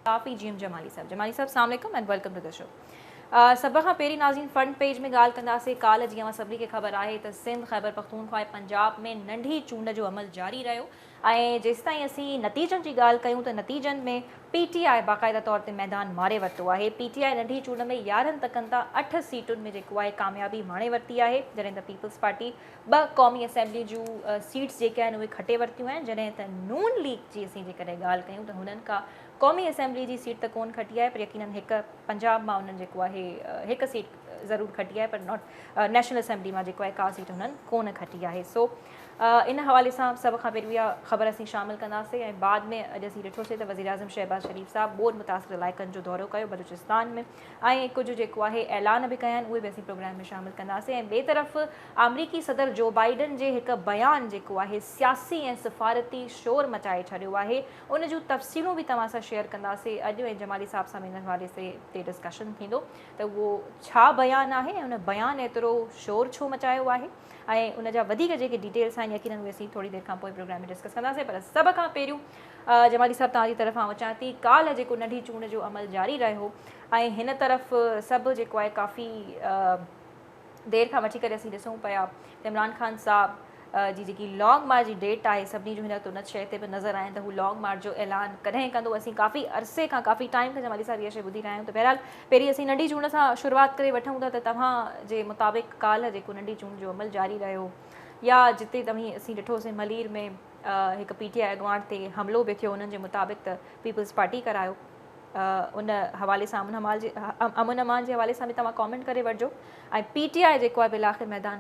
صحافي جي ايم جمالي صاحب. جمالي صاحب السلام عليڪم and welcome to the show. سڀ کان پهرين ناظرين فرنٽ پيج ۾ ڳالهه ڪنداسين ڪالهه جيئن اوهان سڀني کي خبر آهي ته سنڌ، خيبر پختونخوا ۽ پنجاب ۾ ننڍي چونڊ جو عمل جاري رهيو ۽ جيستائين اسين نتيجن جي ڳالهه ڪيون ته نتيجن ۾ پي ٽي آء باقاعده طور تي ميدان ماري ورتو آهي. پي ٽي آء ننڍي چونڊ ۾ 11 تڪن تان 8 سيٽن ۾ جيڪو آهي ڪاميابي ماڻي ورتي آهي جڏهن ته پيپلز پارٽي 2 قومي اسيمبلي جون سيٽس جيڪي آهن اهي کٽي ورتيون آهن جڏهن ته نون ليگ جي اسين جيڪڏهن ڳالهه ڪيون ته هنن ڪا قومي اسيمبلي جي سيٽ ته ڪون کٽي آهي پر يقينن هڪ پنجاب مان انهن جيڪو آهي هڪ سيٽ ضرور کٽي آهي پر not national assembly مان جيڪو آهي ڪا سيٽ هنن ڪون کٽي آهي سو ان حوالي سان سڀ کان پهريون اها خبر اسين شامل ڪنداسين ۽ بعد ۾ اڄ اسين ڏٺوسين ته وزيراعظم شهباز شريف صاحب ٻوڏ متاثر علائقن جو دورو ڪيو بلوچستان ۾ ۽ ڪجهه جيڪو آهي اعلان به ڪيا آهن اهي به اسين پروگرام ۾ شامل ڪنداسين ۽ ٻئي طرف آمريڪي صدر جو بائيڊن جي هڪ بيان جيڪو آهي سياسي ۽ سفارتي شور مچائي ڇڏيو آهي ان جون تفصيلون به توهان سان شيئر ڪنداسين اڄ ۽ جمالي صاحب سان به ان حوالي تي ڊسڪشن ٿيندو ته اهو ڇا بيان آهي ۽ ان بيان ايترو شور ڇو مچايو آهي ۽ ان جا وڌيڪ جيڪي ڊيٽيلس آهن يقينن اهي اسين ٿوري دير کان پوء پروگرام ۾ ڊسڪس ڪنداسين پر سڀ کان پهريون جمالي صاحب توهان جي طرف آئون اچان ٿي ڪالهه جيڪو ننڍي چونڊ جو عمل جاري رهيو ۽ هن طرف سڀ جيڪو آهي ڪافي دير کان وٺي ڪري اسين ڏسون پيا ته عمران خان صاحب جي جيڪي لانگ مارچ جي ڊيٽ آهي سڀني جو هن وقت ان شيء تي به نظر آهن ته هو لانگ مارچ جو اعلان ڪڏهن ڪندو اسين ڪافي عرصي کان ڪافي ٽائيم کان جمالي صاحب اها شيء ٻڌي رهيا آهيون ته بهرحال پهرين اسين ننڍي چونڊ سان شروعات ڪري وٺون ٿا ته توهان جي مطابق ڪالهه جيڪو ننڍي چونڊ جو عمل جاري رهيو يا جتي توهين اسين ڏٺوسين ملير ۾ هڪ پي ٽي آء اڳواڻ تي حملو به ٿيو انهن جي مطابق ته پيپلز پارٽي ڪرايو ان حوالي سان امن امان جي امن امان جي حوالي سان به توهان ڪامينٽ ڪري وٺجو ۽ پي ٽي آء جيڪو آهي بالآخر ميدان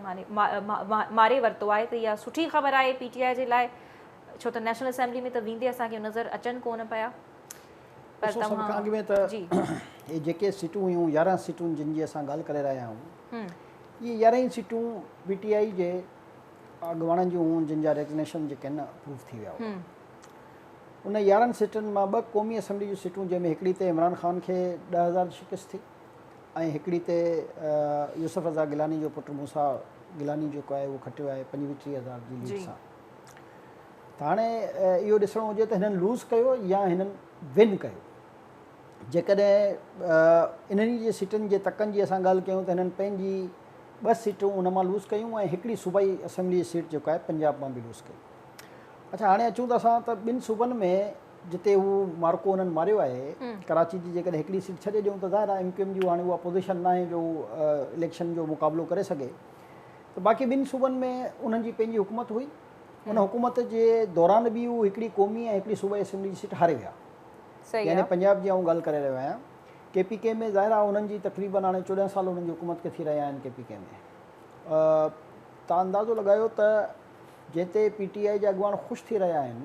ماري ورتو آهي ته اها سٺي خبر آهي پي ٽي آء جي لاء ڇو ته نيشنل اسيمبلي ۾ ته ويندي اسان کي نظر اچن ڪونه پيا پر ڏسو سڀ کان اڳ ۾ ته اهي جيڪي سيٽون هيون 11 سيٽون جن جي اسان ڳالهه ڪري رهيا آهيون اهي 11 ئي سيٽون پي ٽي آء جي اڳواڻن جون هيون جن جا ريزگنيشن جيڪي آهن اپروو ٿي ويا هئا ان 11 سيٽن مان 2 قومي اسيمبلي جون سيٽون جنهن ۾ هڪڙي تي عمران خان کي 10,000 جي شڪست ٿي ۽ هڪڙي تي يوسف رضا گيلاني جو پٽ موسيٰ گيلاني جيڪو آهي اهو کٽيو آهي 25 30 هزار جي ليڊ سان ته هاڻي اهو ڏسڻو هجي ته هنن لوز ڪيو يا هنن ون ڪيو. جيڪڏهن انهن جي سيٽن جي تڪن جي اسان ڳالهه ڪيون ته هنن پنهنجي 2 سيٽون ان مان لوز ڪيون ۽ هڪڙي صوبائي اسيمبلي جي سيٽ جيڪا آهي پنجاب مان به لوز ڪئي. اڇا هاڻي اچون ٿا اسان ته ٻن صوبن ۾ جتي هو معرڪو انهن ماريو آهي ڪراچي جي جيڪڏهن هڪڙي سيٽ ڇڏي ڏيون ته ظاهر آهي ايم ڪيو ايم جي هاڻي اها پوزيشن ناهي جو اليڪشن جو مقابلو ڪري سگهي ته باقي ٻن صوبن ۾ انهن جي پنهنجي حڪومت هئي ان حڪومت جي دوران به هو هڪڙي قومي ۽ هڪڙي صوبائي اسيمبلي جي سيٽ هاري ويا يعني پنجاب جي آئون ڳالهه ڪري رهيو آهيان ڪي پي ڪي ۾ ظاهر آهي انهن جي تقريبن هاڻي 14 سال انهن جي حڪومت کي ٿي رهيا آهن ڪي پي ڪي ۾ تان اندازو لڳايو ته جنهن تي پي ٽي آء جا اڳواڻ خوش ٿي رهيا آهن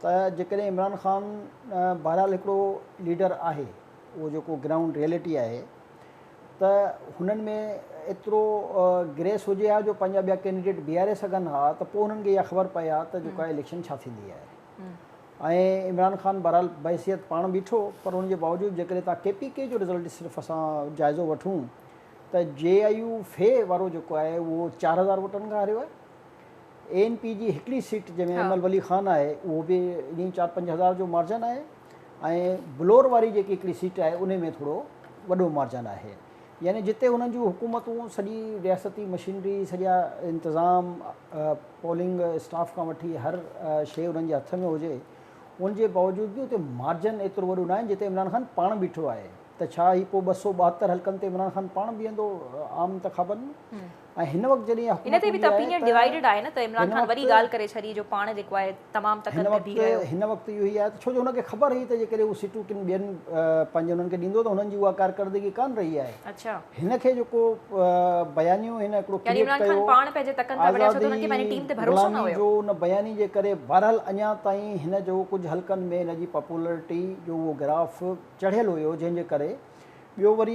ته جيڪڏهن عمران خان بهرحال هڪڙو ليڊر آهي اهو جيڪو گرائونڊ ريئلٽي آهي ته هنن ۾ ايترو گريس هجي ها جو پنهنجا ٻيا ڪينڊيڊيٽ بيهاري سگهن ها ته پوء هنن کي اها خبر پئي ها ته جيڪو آهي اليڪشن ڇا ٿيندي آهي ۽ عمران خان بهرحال بحيثيت پاڻ بيٺو پر ان جي باوجود جيڪڏهن تان ڪي پي ڪي جو رزلٽ صرف اسان جائزو وٺون ته جي آء يو في وارو جيڪو آهي اهو 4000 ووٽن کان هاريو آهي. اي اين پي جي هڪڙي سيٽ جنهن ۾ ايمل ولي خان آهي اهو به ائين ئي چار پنج هزار جو مارجن آهي ۽ بلور واري جيڪي هڪڙي سيٽ آهي انهي ۾ ٿورو وڏو مارجن آهي يعني جتي انهن جون حڪومتون سڄي رياستي مشينري سڄا انتظام پولنگ اسٽاف کان وٺي هر شيء انهن جي هٿ ۾ هجي ان جي باوجود به اتي مارجن ايترو وڏو ناهي جتي عمران خان پاڻ بيٺو آهي ته ڇا هي پوء 272 حلقن تي عمران خان پاڻ بيهندو عام انتخابن ۾ ۽ هن وقت جڏهن اها ان تي به ته اپينين ڊوائيڊڊ آهي نه ته عمران خان وري ڳالهه ڪري ڇڏي جو پاڻ جيڪو آهي تمام تڪن تي بيهي رهيو. هن وقت اهو ئي آهي ته ڇو جو هن کي خبر هئي ته جيڪڏهن هو سيٽون ڪن ٻين پنهنجي انهن کي ڏيندو ته هنن جي اها ڪارڪردگي ڪانه رهي آهي. اڇا. هن کي جيڪو بيانيو هن هڪڙو يعني ڪريئيٽ عمران خان ڪيو پاڻ پنهنجي تڪن تان وڙهيا ڇو ته هنن کي آزادي پنهنجي ٽيم تي ڀروسو نه غلامي هيو. جو ان بياني جي ڪري بهرحال اڃا تائين هن جو ڪجهه حلقن ۾ هن جي پاپولرٽي جو اهو گراف چڙهيل هيو جنهن جي ڪري ٻيو وري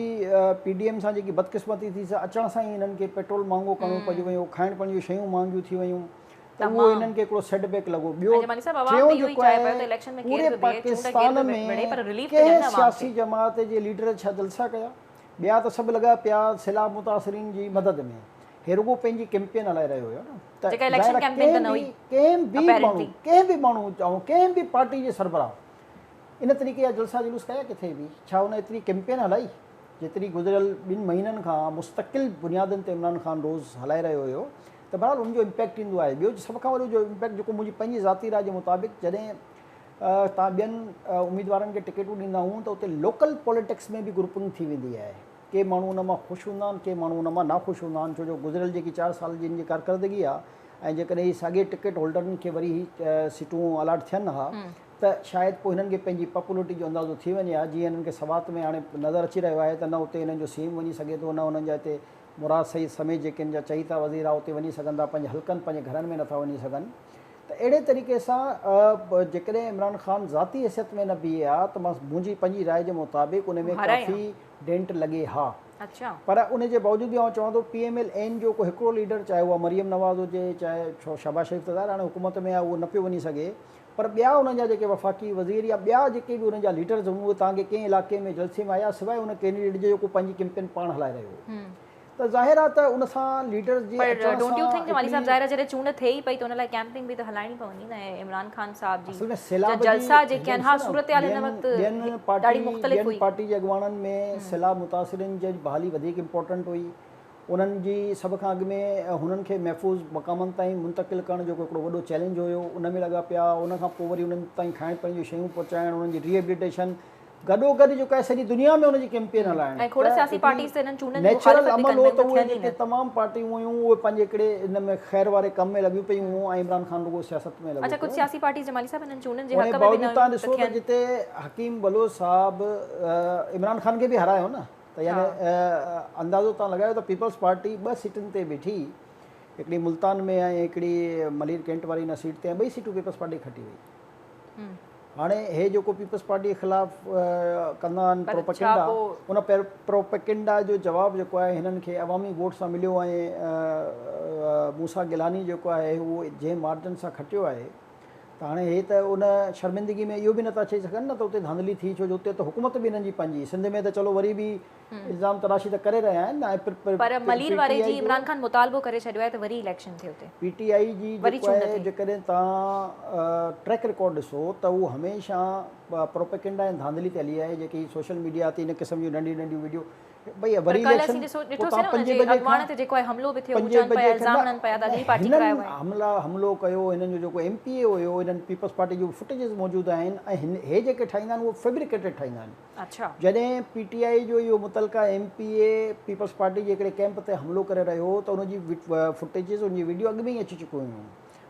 پي ڊي ايم سان جيڪي بدقسمتي ٿي سا اچڻ سان ئي هنن کي پيٽرول مهانگو ڪرڻو پئجي ويو کائڻ پيئڻ جون شيون مهانگيون ٿي ويون ته اهو هنن کي هڪڙو سيٽ بيڪ لڳو ٻيو ٽيون جيڪو آهي پوري پاڪستان ۾ ڪنهن سياسي جماعت جي ليڊر ڇا جلسا ڪيا ٻيا ته سڀ لڳا پيا سيلاب متاثرين جي مدد ۾ هي رڳو پنهنجي ڪيمپين هلائي رهيو هيو نه ته ظاهر آهي ڪنهن به ماڻهو ڪنهن به ماڻهو ڪنهن به پارٽي جي سربراهه ان طريقي جا جلسا جلوس ڪيا ڪٿي به؟ ڇا هن ايتري ڪيمپين هلائي جيتري گذريل ٻن مهينن کان مستقل بنيادن تي عمران خان روز هلائي رهيو هيو ته بهرحال ان جو امپيڪٽ ايندو آهي. ٻيو سڀ کان وڏو جو امپيڪٽ جيڪو منهنجي پنهنجي ذاتي راء جي مطابق جڏهن توهان ٻين اميدوارن کي ٽڪيٽون ڏيندا آهيون ته اتي لوڪل پوليٽڪس ۾ به گروپنگ ٿي ويندي آهي. ڪي ماڻهو ان مان خوش هوندا آهن ڪي ماڻهو ان مان ناخوش هوندا آهن ڇو جو گذريل جيڪي چار سال جي ان جي ڪارڪردگي آهي ۽ جيڪڏهن هي ساڳي ٽڪيٽ هولڊرن کي وري هي سيٽون الاٽ ٿين ها ته شايد پوء هنن کي پنهنجي پاپولرٽي جو اندازو ٿي وڃي ها جيئن هنن کي سوات ۾ هاڻي نظر اچي رهيو آهي ته نه اتي هنن جو سي ايم وڃي سگهي ٿو نه هنن جا هتي مراد سعيد سميت جيڪي هن جا چهيتا وزير آ اتي وڃي سگهن ٿا پنهنجي حلقن پنهنجي گهرن ۾ نٿا وڃي سگهن ته اهڙي طريقي سان جيڪڏهن عمران خان ذاتي حيثيت ۾ نه بيهي ها ته مان منهنجي پنهنجي راء جي مطابق ان ۾ ڪافي ڊينٽ لڳي ها پر ان جي باوجود به آئون چوان ٿو پي ايم ايل اين جو ڪو هڪڙو ليڊر چاهي اها مريم نواز هجي چاهي شهباز شريف ته ظاهر هاڻي حڪومت ۾ آهي اهو نه پيو وڃي سگهي پر ٻيا انهن جا جيڪي وفاقي وزير يا ٻيا جيڪي به انهن جا ليڊرز هون اهي توهان کي ڪنهن علائقي ۾ جلسي ۾ آيا سواء ان ڪينڊيڊيٽ جي جيڪو پنهنجي ڪيمپين پاڻ هلائي رهيو هو ته ظاهر آهي ته ان سان ليڊرز جي پر don't you think Jamali صاحب ظاهر آهي جڏهن چونڊ ٿئي ئي پئي ته ان لاء ڪيمپنگ به ته هلائڻي پوندي نه ۽ عمران خان صاحب جي اصل ۾ سيلاب جي جلسا جيڪي آهن ها صورتحال هن وقت ڏاڍي مختلف هئي ٻين پارٽي جي اڳواڻن ۾ سيلاب متاثرين جي بحالي وڌيڪ امپورٽنٽ هئي انهن جي سڀ کان اڳ ۾ هنن کي محفوظ مقامن تائين منتقل ڪرڻ جيڪو هڪڙو وڏو چئلينج هيو ان ۾ لڳا پيا ان کان پوء وري انهن تائين کائڻ پيئڻ جون شيون پهچائڻ انهن جي ريهيبليٽيشن گڏو گڏ جيڪو آهي سڄي دنيا ۾ ان جي ڪيمپين هلائڻ ۽ کوڙ سياسي پارٽيز ته انهن چونڊن جي نيچرل مخالفت به عمل ڪن هو پيون ته ته اهي ٿين ئي جيڪي نه. تمام پارٽيون هيون اهي پنهنجي هڪڙي ان ۾ خير واري ڪم ۾ لڳيون پيون هيون ۽ عمران خان رڳو سياست ۾ لڳو اڇا پيو ڪجهه سياسي پارٽيز جمالي صاحب انهن چونڊن جي ان حق ۾ به باوجود نه توهان هيون ته ڏسو ته ٿين. جتي حڪيم بلوچ صاحب عمران خان کي به هارايو نه ته يعني اندازو توهان لڳايو ته پيپلز پارٽي ٻه سيٽن تي بيٺي، هڪڙي ملتان ۾ ۽ هڪڙي ملير ڪينٽ واري ان سيٽ تي ۽ ٻئي سيٽون پيپلز پارٽي کٽي وئي. هاڻي هي جيڪو پيپلز پارٽي خلاف ڪندا آهن پروپيگنڊا ان پروپيگنڊا جو جواب جيڪو آهي هنن کي عوامي ووٽ سان مليو ۽ موسيٰ گيلاني جيڪو آهي اهو جنهن مارجن سان کٽيو آهي ته هاڻي هي ته ان شرمندگي ۾ اهو به نٿا چئي سگهن نه ته اتي ڌانڌلي ٿي ڇو جو اتي ته حڪومت به هنن جي پنهنجي سنڌ ۾ ته چلو وري به الزام تراشي ته ڪري رهيا آهن نه ۽ پر ملير واري جي عمران خان مطالبو ڪري ڇڏيو آهي ته وري اليڪشن ٿئي اتي پي ٽي آء جي جيڪو آهي جيڪڏهن توهان ٽريڪ رڪارڊ ڏسو ته هو هميشه پروپيگنڊا ۽ ڌانڌلي تي هلي آهي جيڪي سوشل ميڊيا تي ان قسم جون ننڍيون ننڍيون وڊيو ڀئي وري اليڪشن پوء توهان پنجين بجي کان پنجين بجي کان هنن حملا حملو ڪيو هنن جو جيڪو ايم پي اي هيو هنن پيپلز پارٽي جون فوٽيجز موجود آهن ۽ هن هي جيڪي ٺاهيندا آهن اهي فيبريڪيٽيڊ ٺاهيندا آهن جڏهن پي ٽي آء جو اهو متعلقه M P A peoples party جي هڪڙي ڪيمپ تي حملو ڪري رهيو هو ته ان جي فوٽيجز ان جي وڊيو اڳ ۾ ئي اچي چڪيون هيون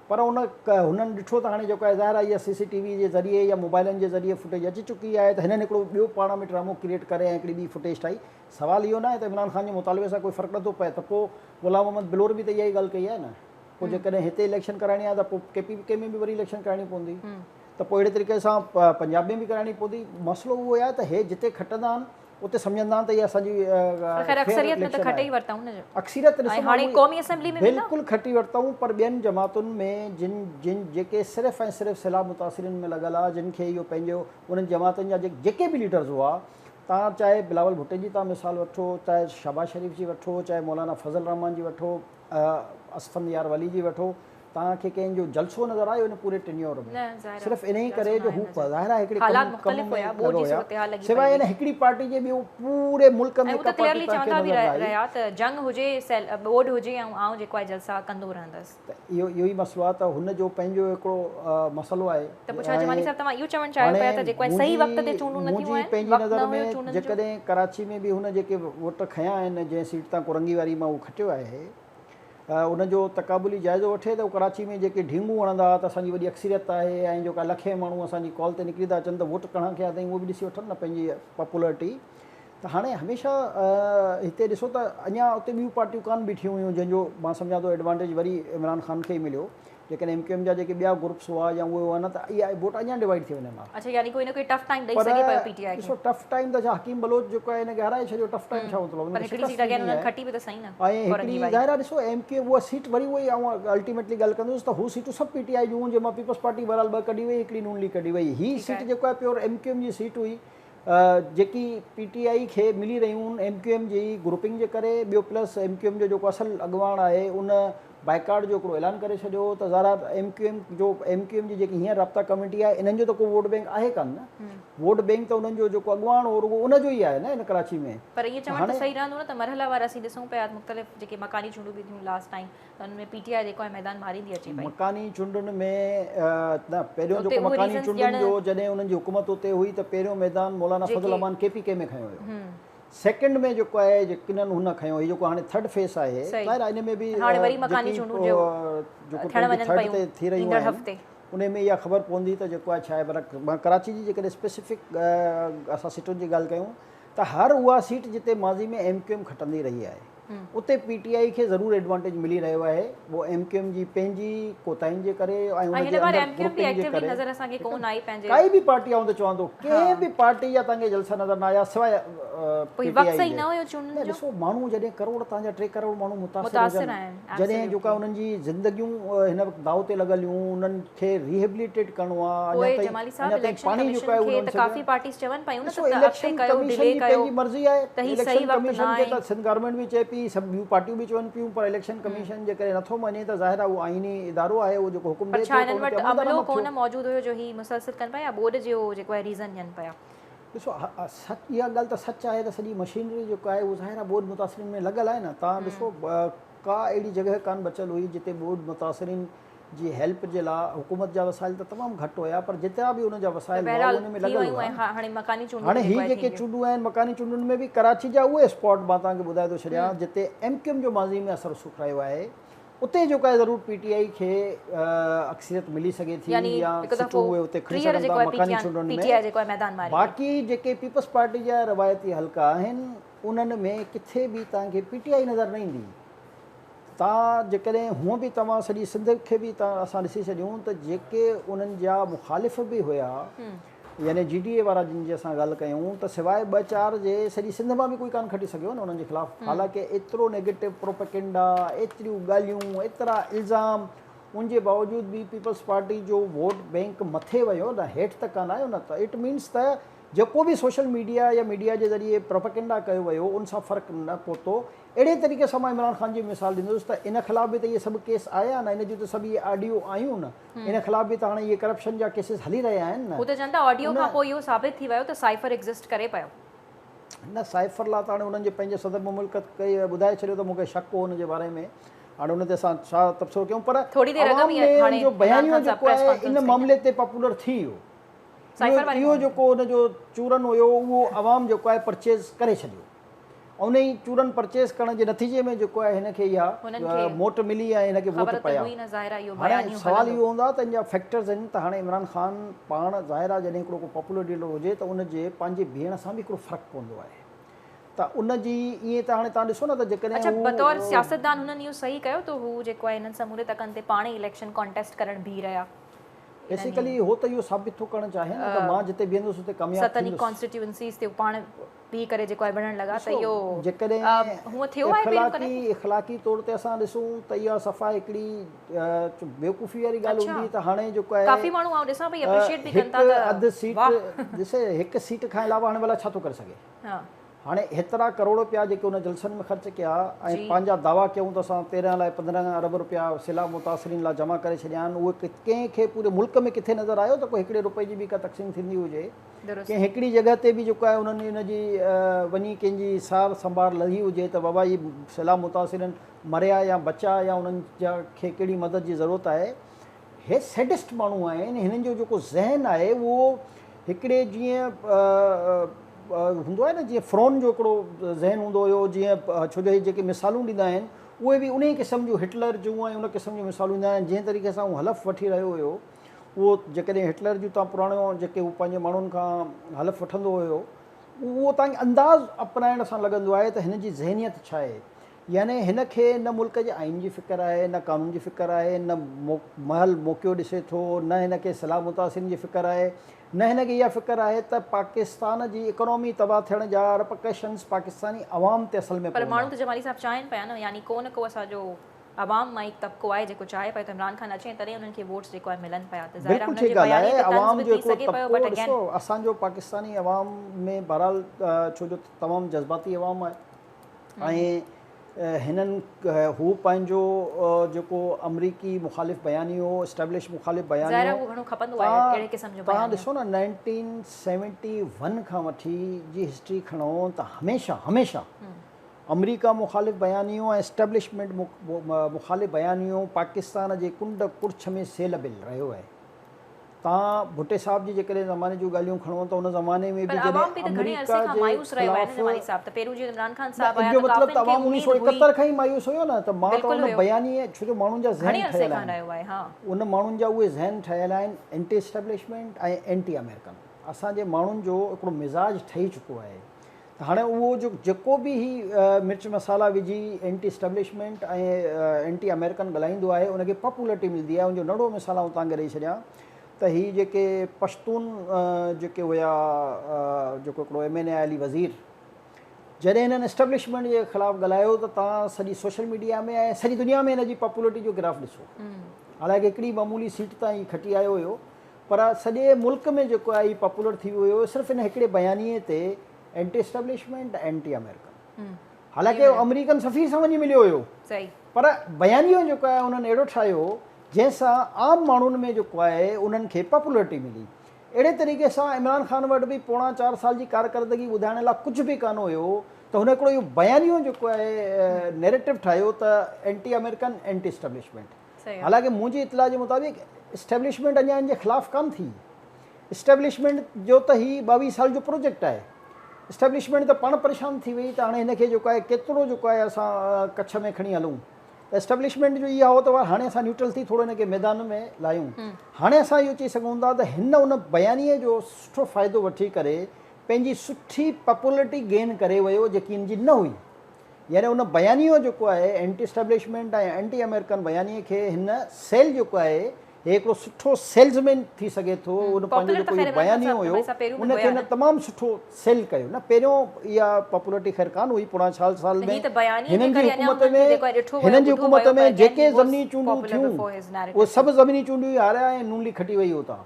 پر ان هنن ڏٺو ته هاڻي جيڪو آهي ظاهر آهي اها سي سي ٽي وي جي ذريعي يا موبائلن جي ذريعي فوٽيج اچي چڪي آهي ته هنن هڪڙو ٻيو پاڻ ۾ ڊرامو ڪريئيٽ ڪري ۽ هڪڙي ٻي فوٽيج ٺاهي. سوال اهو ناهي ته عمران خان جي مطالبي سان ڪوئي فرق نٿو پئي ته پوء غلام محمد بلور به ته اها ئي ڳالهه ڪئي آهي نه پوء جيڪڏهن هتي اليڪشن ڪرائڻي آهي ته پوء ڪي پي ڪي ۾ به وري اليڪشن ڪرائڻي پوندي ته پوء اهڙي طريقي سان پنجاب ۾ به ڪرائڻي پوندي مسئلو اهو آهي ته هي جتي کٽندا آهن اتي سمجهندا آهن ته اها اسان جي پر خير اڪثريت ۾ ته کٽي ئي ورتائون نه اڪثريت ڏسو هاڻي قومي اسيمبلي ۾ بلڪل کٽي ورتائون پر ٻين جماعتن ۾ جن جن جيڪي صرف ۽ صرف سيلاب متاثرين ۾ لڳل آ جن کي اهو پنهنجو انهن جماعتن جا جيڪي به ليڊرز هئا تان چاهي بلاول ڀٽي جي تان مثال وٺو چاهي شهباز شريف جي وٺو چاهي مولانا فضل الرحمان جي وٺو اسفند يار ولي جي وٺو توهان کي ڪنهن جو جلسو نظر آيو ان پوري ٽينيور ۾ صرف انهي ڪري جو هو ظاهر آهي هڪڙي ڪم ۾ لڳو هيا سواء ان هڪڙي پارٽي جي ٻيو پوري ملڪ ۾ ڪا پارٽي توهان کي نظر نه آئي. رهيا ته جنگ هجي ٻوڏ هجي ۽ آئون جيڪو آهي جلسا ڪندو رهندس. ته اهو اهو ئي مسئلو آهي ته هن جو پنهنجو هڪڙو مسئلو آهي ته پوء ڇا جمالي صاحب توهان اهو چوڻ چاهيو پيا ته جيڪو آهي صحيح وقت تي چونڊون نه ٿيون منهنجي آهن پنهنجي وقت نظر نه ۾ هيو چونڊن جو. جيڪڏهن ڪراچي ۾ به هن جيڪي ووٽ کنيا آهن جنهن سيٽ تان ڪورنگي واري مان هو کٽيو آهي ان جو تقابلي جائزو وٺي ته ڪراچي ۾ جيڪي ڍينگون هڻندا ها ته اسان جي وڏي اڪثريت آهي ۽ جيڪا لکين ماڻهو اسان جي ڪال تي نڪري ٿا اچن ته ووٽ ڪهڙا کي آتائين اهو به ڏسي وٺن نه پنهنجي پاپولرٽي ته هاڻي هميشه هتي ڏسو ته اڃا اتي ٻيون پارٽيون ڪانه بيٺيون هيون جنهن جو مان سمجهان ٿو ايڊوانٽيج وري عمران خان کي ئي مليو جيڪڏهن ايم ڪيو ايم جا جيڪي ٻيا گروپس هئا يا اهي هئا نه ته اها ووٽ اڃا ڊوائيڊ ٿي وڃن ها. اڇا يعني ڪوئي نه ڪوئي ٽف ٽائيم ڏئي سگهي پيو پي ٽي آء کي. ڏسو ٽف ٽائيم ته ڇا حڪيم بلوچ جيڪو آهي ان کي هارائي ڇڏيو ٽف ٽائيم ڇا مطلب پر هڪڙي سيٽ اگين انهن کٽي به ته سهي نه ۽ هڪڙي ظاهر آهي ڏسو ايم ڪيو اها سيٽ وري اها ئي آئون الٽيميٽلي ڳالهه ڪندس ته هو سيٽون سڀ پي ٽي آء جون هيون جنهن مان پيپلز پارٽي بهرحال ٻه ڪڍي وئي هڪڙي نون ليگ ڪڍي وئي هي سيٽ جيڪو آهي پيور ايم ڪيو ايم جي سيٽ هئي جيڪي پي ٽي آء کي ملي رهيون ايم ڪيو ايم جي گروپنگ جي ڪري ٻيو پلس ايم ڪيو ايم جو جيڪو اصل اڳواڻ آهي ان بائيڪاٽ جو هڪڙو اعلان ڪري ڇڏيو هو ته ظاهر آهي ايم ڪيو ايم جو ايم ڪيو ايم جي جيڪي هينئر رابطا ڪميٽي آهي انهن جو ته ڪو ووٽ بينڪ آهي ڪانه نه ووٽ بينڪ ته انهن جو جيڪو اڳواڻ هو رڳو ان جو ئي آهي نه هن ڪراچي ۾. پر ائين چوڻ ته صحيح رهندو نه ته مرحلا وار اسين ڏسون پيا مختلف جيڪي مڪاني چونڊون به ٿيون لاسٽ ٽائيم ته انهن ۾ پي ٽي آء جيڪو آهي ميدان ماريندي اچي پئي. مڪاني چونڊن ۾ نه پهريون جيڪو مڪاني چونڊن جو جڏهن انهن جي حڪومت اتي هئي ته پهريون ميدان مولانا فضل الرحمان ڪي پي ڪي ۾ کنيو ويو. سيڪنڊ ۾ جيڪو آهي يقينن هن کنيو هي جيڪو هاڻي ٿرڊ فيس آهي ظاهر آهي ان ۾ به هاڻي وري مڪاني چونڊون جو جيڪو ٿيڻ وڃن پيون ٿي رهيون آهن ان ۾ اها خبر پوندي ته جيڪو آهي ڇا آهي پر مان ڪراچي جي جيڪڏهن اسپيسفڪ اسان سيٽن جي ڳالهه ڪيون ته هر اها سيٽ جتي ماضي ۾ ايم ڪيو ايم کٽندي رهي آهي اتي پي ٽي آء کي ضرور ايڊوانٽيج ملي رهيو آهي اهو ايم ڪيو ايم جي پنهنجي ڪوتاهين جي ڪري ۽ ان جي اندر گروپنگ جي ڪري ڪائي به پارٽي آئون ته چوان ٿو ڪنهن به پارٽي جا توهان کي جلسا نظر نه آيا سواء پي ٽي آء جي. نه ڏسو ماڻهو جڏهن ڪروڙ توهان جا 3 ڪروڙ ماڻهو متاثر هجن جڏهن جيڪا انهن جي زندگيون هن وقت داء تي لڳل هيون انهن کي ريهيبليٽيٽ ڪرڻو آهي اڃا تائين اڃا تائين پاڻي جيڪو آهي اهو ڏسو اليڪشن ڪميشن جي پنهنجي مرضي آهي اليڪشن ڪميشن کي ته سنڌ گورنمينٽ به چئي پئي سڀ ٻيون پارٽيون به چون پيون پر اليڪشن ڪميشن جيڪڏهن نٿو مڃي ته ظاهر آهي اهو آئيني ادارو آهي اهو جيڪو حڪم ڏئي ٿو ته ان تي عملدرآمد ٿيو. موجود هيو جو هي مسلسل ڪن پيا يا ٻوڏ جو جيڪو آهي ريزن ڏين پيا. ڏسو سچ اها ڳالهه ته سچ آهي ته سڄي مشينري جيڪو آهي اهو ظاهر آهي ٻوڏ متاثرين ۾ لڳل آهي نه توهان ڏسو ڪا اهڙي جڳهه ڪانه بچيل هئي جتي ٻوڏ متاثرين جي هيلپ جي لاء حڪومت جا وسائل ته تمام گهٽ هيا پر جيترا به ان جا وسائل هئا ان ۾ لڳل هئا هاڻي هي جيڪي چونڊون آهن مڪاني چونڊن ۾ به ڪراچي جا اهي اسپاٽ مان توهان کي ٻڌائي ٿو ڇڏيان جتي ايم ڪيو ايم جو ماضي ۾ اثر رسوخ رهيو آهي اتي جيڪو آهي ضرور پي ٽي آء کي اڪثريت ملي سگهي ٿي يا سيٽون اهي اتي کڻي سگهن ٿا مڪاني چونڊن ۾ باقي جيڪي پيپلز پارٽي جا روايتي حلقا آهن انهن ۾ ڪٿي به توهان کي پي ٽي آء نظر نه ايندي. تان جيڪڏهن هونء به توهان سڄي سنڌ کي به تان اسان ڏسي ڇڏيون ته جيڪي انهن جا مخالف به هيا يعني جي ڊي اي وارا جن جي اسان ڳالهه ڪيون ته سواء ٻه چار جي سڄي سنڌ مان به ڪوئي ڪانه کٽي سگهيو نه انهن جي خلاف حالانڪه ايترو نيگيٽو پروپيگنڊا ايتريون ڳالهيون ايترا الزام ان جي باوجود به پيپلز پارٽي جو ووٽ بينڪ مٿي ويو نه هيٺ ته ڪانه آيو نه ته it means ته جيڪو به سوشل ميڊيا يا ميڊيا جي ذريعي پروپيگنڊا ڪيو ويو ان سان فرق نه پهتو اهڙي طريقي سان مان عمران خان جي مثال ڏيندس ته ان خلاف به ته اهي سڀ ڪيس آيا نه، ان جون ته سڀ اهي آڊيو آيون نه، ان خلاف به ته هاڻي اهي ڪرپشن جا ڪيسز هلي رهيا آهن نه. هو ته چون ٿا آڊيو کان پوء اهو ثابت ٿي ويو ته سائفر ايگزسٽ ڪري پيو. نه سائفر لا ته هاڻي انهن جي پنهنجي صدر مملڪت ٻڌائي ڇڏيو ته مون کي شڪ هو ان جي باري ۾ هاڻي ان تي اسان ڇا تبصرو ڪيون پر عوام ۾ ان جو بيانيو جيڪو آهي ان معاملي تي پاپولر ٿي ويو اهو جيڪو ان جو چورن هيو اهو عوام جيڪو آهي پرچيز ڪري ڇڏيو. انهي چورن پرچيز ڪرڻ جي نتيجي ۾ جيڪو آهي هن کي اها موٽ ملي ۽ هن کي ووٽ پيا. هاڻي سوال اهو هوندو آهي ته ان جا فيڪٽرز آهن ته هاڻي عمران خان پاڻ ظاهر آهي جڏهن هڪڙو ڪو پاپولر ليڊر هجي ته ان جي پنهنجي بيهڻ سان به هڪڙو فرق پوندو آهي ته ان جي ائين ته هاڻي توهان ڏسو نه ته جيڪڏهن اڇا بطور سياستدان هنن اهو صحيح ڪيو ته هو جيڪو آهي انهن سموري تڪن تي پاڻ ئي اليڪشن ڪانٽيسٽ ڪرڻ بيهي رهيا. بيسيڪلي هو ته اهو ثابت ٿو ڪرڻ چاهي نه ته مان جتي بيهندس اتي ڪامياب ٿيندس. ستن ئي ڪانسٽيٽيوئنسيز تي هو پاڻ بيهي ڪري جيڪو آهي وڙهڻ لڳا ته اهو جيڪڏهن هونء ٿيو آهي پهريون ڪڏهن؟ اخلاقي طور تي اسان ڏسون ته اها صفا هڪڙي بيوقوفي واري ڳالهه هوندي ته هاڻي جيڪو آهي ڪافي ماڻهو آئون ڏسان پئي اپريشيئيٽ به ڪن ٿا ته هڪ اڌ سيٽ ڏسي هڪ سيٽ کان علاوه هاڻي ڀلا ڇا ٿو ڪري سگهي؟ هاڻي هيترا ڪروڙ روپيا جيڪي ان جلسن ۾ خرچ ڪيا ۽ پنهنجا دعويٰ ڪيائون ته اسان 13 لاء 15 ارب روپيا سيلاب متاثرين لاء جمع ڪري ڇڏيا آهن اهي ڪنهن کي پوري ملڪ ۾ ڪٿي نظر آيو ته ڪو هڪڙي روپئي جي به ڪا تقسيم ٿيندي هجي ڪنهن هڪڙي جڳهه تي به جيڪو آهي انهن ان جي وڃي ڪنهن جي سار سنڀار لهي هجي ته بابا هي سيلاب متاثرين مريا يا بچا يا انهن جا کي ڪهڙي مدد جي ضرورت آهي هي سيڊسٽ ماڻهو آهن هنن جو جيڪو ذهن آهي اهو هڪڙي جيئن هوندو آهي نه جيئن فرون جو هڪڙو ذهن هوندو هيو جيئن ڇو جو هي جيڪي مثالون ڏيندا آهن اهي به انهي قسم جون هٽلر جون ۽ ان قسم جون مثالون ڏيندا آهن جنهن طريقي سان هو حلف وٺي رهيو هيو اهو جيڪڏهن هٽلر جون تان پراڻو جيڪي هو پنهنجي ماڻهن کان حلف وٺندو هيو اهو تان انداز اپنائڻ سان لڳندو آهي ته هن جي ذهنيت ڇا آهي يعني هن کي نه ملڪ جي آئين جي فڪر آهي، نه قانون جي فڪر آهي، نه مهل موقعو ڏسي ٿو، نه هن کي سيلاب متاثرين جي فڪر آهي، نه هن کي اها فڪر آهي ته پاڪستان جي اڪانومي تباهه ٿيڻ جا رپرڪشنز پاڪستاني عوام تي اصل ۾ پر ماڻهو ته جمالي صاحب چاهين پيا نه يعني ڪو نه ڪو اسان جو عوام مان هڪ طبقو آهي جيڪو چاهي پيو ته عمران خان اچي ۽ تڏهن انهن کي ووٽس جيڪو آهي ملن پيا ته ظاهر آهي بلڪل انهن ٺيڪ جي ڳالهه بيانيي آهي تي طنز عوام به جو ٿي هڪڙو سگهي پيو طبقو بٽ اگين. ڏسو اسان جو پاڪستاني عوام ۾ بهرحال ڇو جو تمام جذباتي عوام آهي ۽ هنن هو پنهنجو جيڪو آمريڪي مخالف بيانيو اسٽيبلش مخالف بيانيو ظاهر توهان ڏسو نه 1971 کان وٺي جي هسٽري کڻو ته هميشه هميشه آمريڪا مخالف بيانيو ۽ اسٽيبلشمينٽ مخالف بيانيو پاڪستان جي ڪنڊ ڪڙڇ ۾ سيلبل رهيو آهي. توهان ڀٽي صاحب جي جيڪڏهن زماني جون ڳالهيون کڻو ته ان زماني ۾ به جڏهن آمريڪا جي خلاف نه ان جو مطلب ته عوام 1971 کان ئي مايوس هيو نه ته مان ته ان بيانيي ڇو جو ماڻهن جا ذهن ٺهيل آهن ان ماڻهن جا اهي ذهن ٺهيل آهن اينٽي اسٽيبلشمينٽ ۽ اينٽي آمريڪن اسان جي ماڻهن جو هڪڙو مزاج ٺهي چڪو آهي ته هاڻي اهو جو جيڪو به هي مرچ مصالحا وجهي اينٽي اسٽيبلشمينٽ ۽ اينٽي آمريڪن ڳالهائيندو آهي ان کي پاپولرٽي ملندي آهي ان جو ننڍڙو مثال آئون توهان کي ڏئي ڇڏيان ته هي جيڪي پشتون جيڪي هيا جيڪو هڪڙو ايم اين اي علي وزير جڏهن هنن اسٽيبلشمينٽ جي خلاف ڳالهايو ته توهان سڄي سوشل ميڊيا ۾ ۽ سڄي دنيا ۾ هن جي پاپولرٽي جو گراف ڏسو حالانڪه هڪڙي معمولي سيٽ تان هي کٽي آيو هيو پر سڄي ملڪ ۾ جيڪو آهي هي پاپولر ٿي ويو هيو صرف ان هڪڙي بيانيي تي اينٽي اسٽيبلشمينٽ اينٽي آمريڪن حالانڪه هو آمريڪن سفير سان وڃي مليو هيو پر بيانيو جيڪو آهي انهن اهڙو ٺاهيو جنهن سان عام ماڻهن ۾ جيڪو آهي انهن کي پاپولرٽي ملي اهڙي طريقي سان عمران خان وٽ به پوڻا چار سال جي ڪارڪردگي ٻڌائڻ لاء ڪجهه به ڪانه هيو ته هن هڪڙو اهو بيانيو جيڪو آهي نيريٽو ٺاهيو ته اينٽي آمريڪن اينٽي اسٽيبلشمينٽ حالانڪه منهنجي اطلاع جي مطابق اسٽيبلشمينٽ اڃا ان جي خلاف ڪانه ٿي. اسٽيبلشمينٽ جو ته هي ٻاويهه سال جو پروجيڪٽ آهي. اسٽيبلشمينٽ ته پاڻ پريشان ٿي وئي ته هاڻي هن کي جيڪو آهي ڪيترو جيڪو آهي اسان ڪڇ ۾ کڻي هلون. ته اسٽيبلشمينٽ جو اها هو ته هاڻي اسان نيوٽرل ٿي ٿورو هن کي ميدان ۾ لاهيون. هاڻي اسان اهو چئي سگهون ٿا ته هن ان بيانيي جو سٺو فائدو وٺي ڪري پنهنجي سٺي پاپولرٽي گين ڪري ويو جيڪي هن جي نه هئي. يعني ان بيانيو جيڪو آهي اينٽي اسٽيبلشمينٽ ۽ اينٽي آمريڪن بيانيي کي هن سيل جيڪو آهي هي هڪڙو سٺو سيلز مين ٿي سگهي ٿو ان پنهنجو جيڪو اهو بيانيو هيو ان کي هن تمام سٺو سيل ڪيو نه پهريون اها پاپولرٽي خير ڪانه هئي پوڻا ڇهه سال ۾ هنن جي حڪومت ۾ هنن جي حڪومت ۾ جيڪي ضمني چونڊون ٿيون اهي سڀ ضمني چونڊيون ئي هاريا ۽ نون ليگ کٽي وئي اتان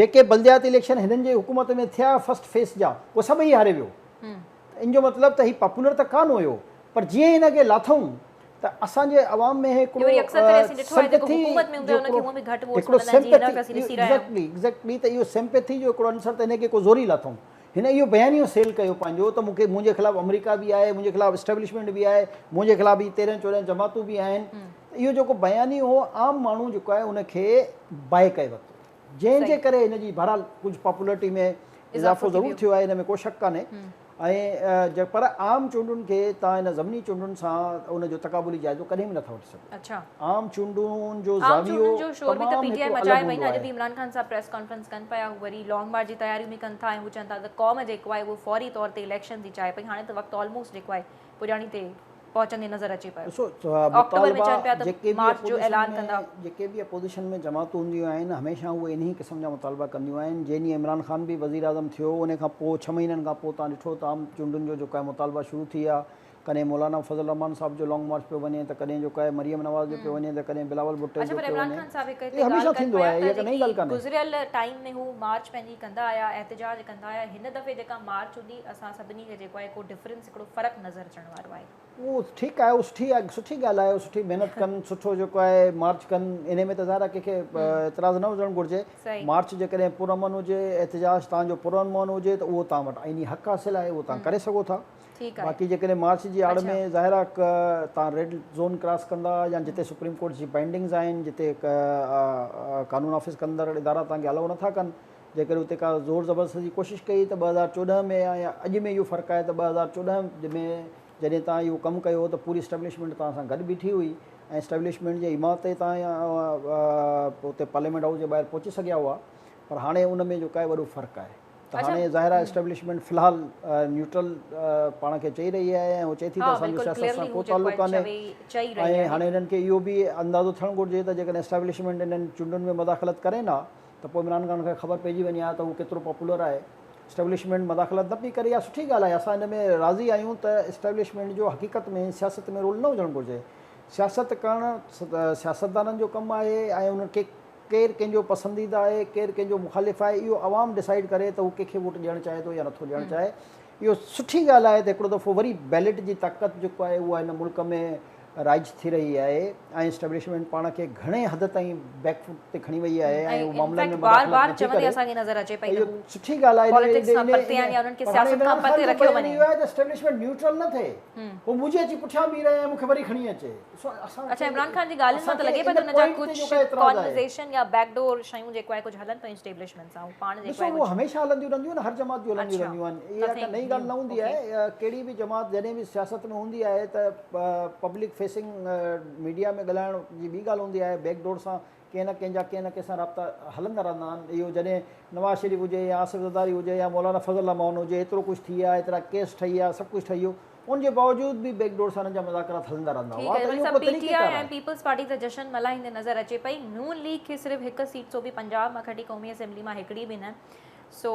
جيڪي بلدياتي اليڪشن هنن جي حڪومت ۾ ٿيا فرسٽ فيس جا اهي سڀئي هاري ويو ان جو مطلب ته هي پاپولر ته ڪانه هيو پر جيئن ئي هن کي لاٿئون ته اسان جي عوام ۾ هڪڙو سمپيٿي جو هڪڙو سمپيٿي ايگزيڪٽلي ايگزيڪٽلي ته اهو سمپيٿي جو هڪڙو عنصر ته هن کي ڪو زوري لاٿئون هن اهو بيانيو سيل ڪيو پنهنجو ته مون کي منهنجي خلاف آمريڪا به آهي منهنجي خلاف اسٽيبلشمينٽ به آهي منهنجي خلاف هي تيرهن چوڏهن جماعتون به آهن ته اهو جيڪو بيانيو هو عام ماڻهو جيڪو آهي ان کي بائي ڪري ورتو جنهن جي ڪري هن جي بهرحال ڪجهه پاپولرٽي ۾ اضافو ضرور ٿيو آهي ان ۾ ڪو شڪ ڪانهي ۽ پر عام چونڊن کي تان ان ضمني چونڊن سان ان جو تقابلي جائزو ڪڏهن به نٿا وٺي سگهو. عام چونڊن جو زاويو تمام هڪڙو الڳ هوندو آهي. اڄ به عمران خان صاحب پريس ڪانفرنس ڪن پيا هو وري لانگ مارچ جي تياريون به ڪن ٿا ۽ هو چون ٿا ته قوم جيڪو آهي اهو فوري طور تي اليڪشن ٿي چاهي پئي هاڻي ته وقت آلموسٽ جيڪو آهي پڄاڻي تي پهچندي نظر اچي پيو. ڏسو آڪٽوبر ۾ مطالبا چون پيا ته جيڪي به مارچ جو اپوزيشن اعلان ۾ ڪندا. جيڪي به اپوزيشن ۾ جماعتون هونديون آهن هميشه اهي انهي قسم جا مطالبا ڪنديون آهن جنهن ڏينهن عمران خان به وزيراعظم ٿيو انهي کان پوء ڇهه مهينن کان پوء توهان ڏٺو ته عام چونڊن جو جيڪو آهي مطالبا شروع ٿي ويا ڪڏهن مولانا فضل الرحمان صاحب جو لانگ مارچ پيو وڃي ته ڪڏهن جيڪو آهي مريم نواز جو پيو وڃي ته ڪڏهن بلاول ڀٽي اڇا جو پر پيو عمران وڃي خان صاحب هڪ اهي هتي ڳالهه هميشه ڪن ٿيندو پيا آهي ته اها ڪا نئين جيڪي ڳالهه ڪانهي. گذريل ٽائيم ۾ هو مارچ پنهنجي ڪندا آيا احتجاج ڪندا آيا هن دفعي جيڪا مارچ هوندي اسان سڀني کي جيڪو آهي ڪو ڊفرنس هڪڙو فرق نظر اچڻ وارو آهي. اهو ٺيڪ آهي اهو سٺي آهي سٺي ڳالهه آهي سٺي محنت ڪن سٺو جيڪو آهي مارچ ڪن انهي ۾ ته ظاهر آهي ڪنهن کي اعتراض نه هجڻ گهرجي مارچ جيڪڏهن پرامن هجي احتجاج توهان جو پرامن هجي ته اهو توهان وٽ آئيني حق حاصل آهي اهو توهان ڪري سگهو ٿا باقي جيڪڏهن مارچ جي آڙ ۾ ظاهر آهي توهان ريڊ زون ڪراس ڪندا يا جتي سپريم ڪورٽ جي بائنڊنگز آهن جتي قانون نافذ ڪندڙ ادارا توهان کي الائو نٿا ڪن جيڪڏهن اتي ڪا زور زبردستي جي ڪوشش ڪئي ته 2014 ۾ ۽ اڄ ۾ اهو فرق آهي ته 2014 ۾ جڏهن توهان اهو ڪم ڪيو ته پوري اسٽيبلشمينٽ توهان سان گڏ بيٺي هئي ۽ اسٽيبلشمينٽ جي ايماء تي توهان اتي پارليامينٽ هائوس جي ٻاهر پهچي سگهيا هئا پر هاڻي ان ۾ جيڪو آهي وڏو فرق آهي ته هاڻي ظاهر آهي اسٽيبلشمينٽ في الحال نيوٽرل پاڻ کي چئي رهي آهي ۽ هو چئي ٿي ته اسان جو سياست سان ڪو تعلق ڪانهي ۽ هاڻي هنن کي اهو به اندازو ٿيڻ گهرجي ته جيڪڏهن اسٽيبلشمينٽ انهن چونڊن ۾ مداخلت ڪري نه ته پوء عمران خان کي خبر پئجي وڃي ها ته هو ڪيترو پاپولر آهي. اسٽيبلشمينٽ مداخلت نه پئي ڪري اها سٺي ڳالهه آهي اسان ان ۾ راضي آهيون ته اسٽيبلشمينٽ جو حقيقت ۾ سياست ۾ رول نه هجڻ گهرجي سياست ڪرڻ سياستدانن جو ڪم آهي ۽ انهن کي ڪير ڪنهن جو پسنديده آهي ڪير ڪنهن جو مخالف آهي اهو عوام ڊسائيڊ ڪري ته هو ڪنهن کي ووٽ ڏيڻ چاهي ٿو يا نٿو ڏيڻ چاهي. اهو سٺي ڳالهه آهي ته هڪڙو دفعو وري بيلٽ جي طاقت جيڪو آهي اها هن ملڪ ۾ رائج ٿي رهي آهي ۽ اسٽيبلشمينٽ پاڻ کي گهڻي حد تائين بيڪ فوٽ تي کڻي وئي آهي ۽ اهو معاملن ۾ مداخلت نٿي ڪري ته اهو سٺي ڳالهه آهي پر هاڻي عمران خان جو بيان اهو آهي ته اسٽيبلشمينٽ نيوٽرل نه ٿئي هو منهنجي اچي پٺيان بيهي رهي ۽ مون کي وري کڻي اچي. اڇا عمران خان جي ڳالهين مان ته لڳي پيو ته ان جا ڪجهه ڪانورزيشن يا بيڪ ڊور شيون جيڪو آهي ڪجهه هلن پيون اسٽيبلشمينٽ سان هو پاڻ جيڪو ڏسو آهي اهو هميشه هلنديون رهنديون آهن هر جماعت جون هلنديون رهنديون آهن اها ڪا نئين ڳالهه نه هوندي آهي ڪهڙي به جماعت جڏهن به سياست ۾ هوندي آهي ته پبلڪ فيسنگ ميڊيا ۾ ڳالهائڻ جي ٻي ڳالهه هوندي آهي بيڪ ڊور سان ڪنهن نه ڪنهن جا ڪنهن نه ڪنهن سان رابطا هلندا رهندا آهن اهو جڏهن نواز شريف هجي يا آصف زرداري هجي يا مولانا فضل الرحمان هجي ايترو ڪجهه ٿي ويا ايترا ڪيس ٺهي ويا سڀ ڪجهه ٺهي ويو ان جي باوجود به بيڪ ڊور سان انهن جا مذاڪرات هلندا رهندا ٺيڪ هئا آهي ته وري اهو سڀ هڪڙو پي ٽي طريقيڪار آء ۽ آهي. پيپلز پارٽي ته جشن ملهائيندي نظر اچي پئي نون ليگ کي صرف هڪ سيٽ سو به پنجاب مان کٽي قومي اسيمبلي مان هڪڙي به نه سو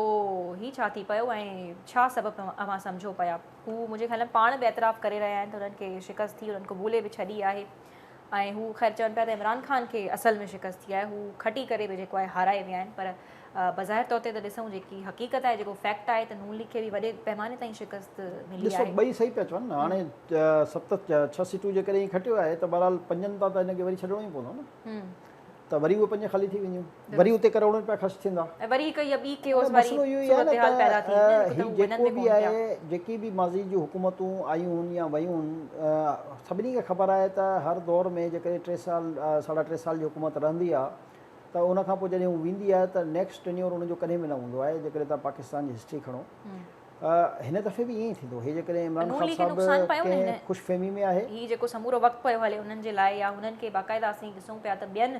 هي ڇا ٿي پيو ۽ ڇا سبب اوهان سمجهو پيا هو منهنجي خيال ۾ پاڻ به اعتراف ڪري رهيا آهن ته انهن کي شڪست ٿي انهن قبولي به ڇڏي آهي ۽ هو خير چون پيا ته عمران خان کي اصل ۾ شڪست ٿي آهي هو کٽي ڪري به جيڪو آهي هارائي ويا آهن پر بظاهر طور تي ته ڏسون جيڪي حقيقت آهي جيڪو فيڪٽ آهي ته نون ليگ کي به وڏي پيماني تائين شڪست ملي ڏسو آهي. ٻئي صحيح پيا چون نه هاڻي ست ڇهه سيٽون جيڪڏهن هي کٽيو آهي ته بهرحال پنجن تان ته هن کي وري ڇڏڻو ئي پوندو نه ته وري اهي پنج خالي ٿي وينديون وري اتي ڪروڙين رپيا خرچ ٿيندا. ۽ وري هڪ يا ٻي ڪيوس نه واري مسئلو اهو ئي آهي نه صورتحال پيدا ته ٿي ويندي نه هي هڪ ته هو وڃن جيڪو به به ڪونه پيا. آهي جيڪي به ماضي جون حڪومتون آيون هن يا ويون هن سڀني کي خبر آهي ته هر دور ۾ جيڪڏهن ٽي سال ساڍا ٽي سال جي حڪومت رهندي آهي ته ان کان پوء جڏهن هو ويندي آهي ته نيڪسٽ ٽينيور ان جو ڪڏهن به نه هوندو آهي جيڪڏهن توهان پاڪستان جي هسٽري کڻو هن دفعي به ائين ئي ٿيندو هي جيڪڏهن عمران نون خان ليگ کي صاحب نقصان پيو نه ڪنهن هن خوش فهمي ۾ آهي. هي جيڪو سمورو وقت پيو هلي انهن جي لاء يا هنن کي باقاعده اسين ڏسون پيا ته ٻين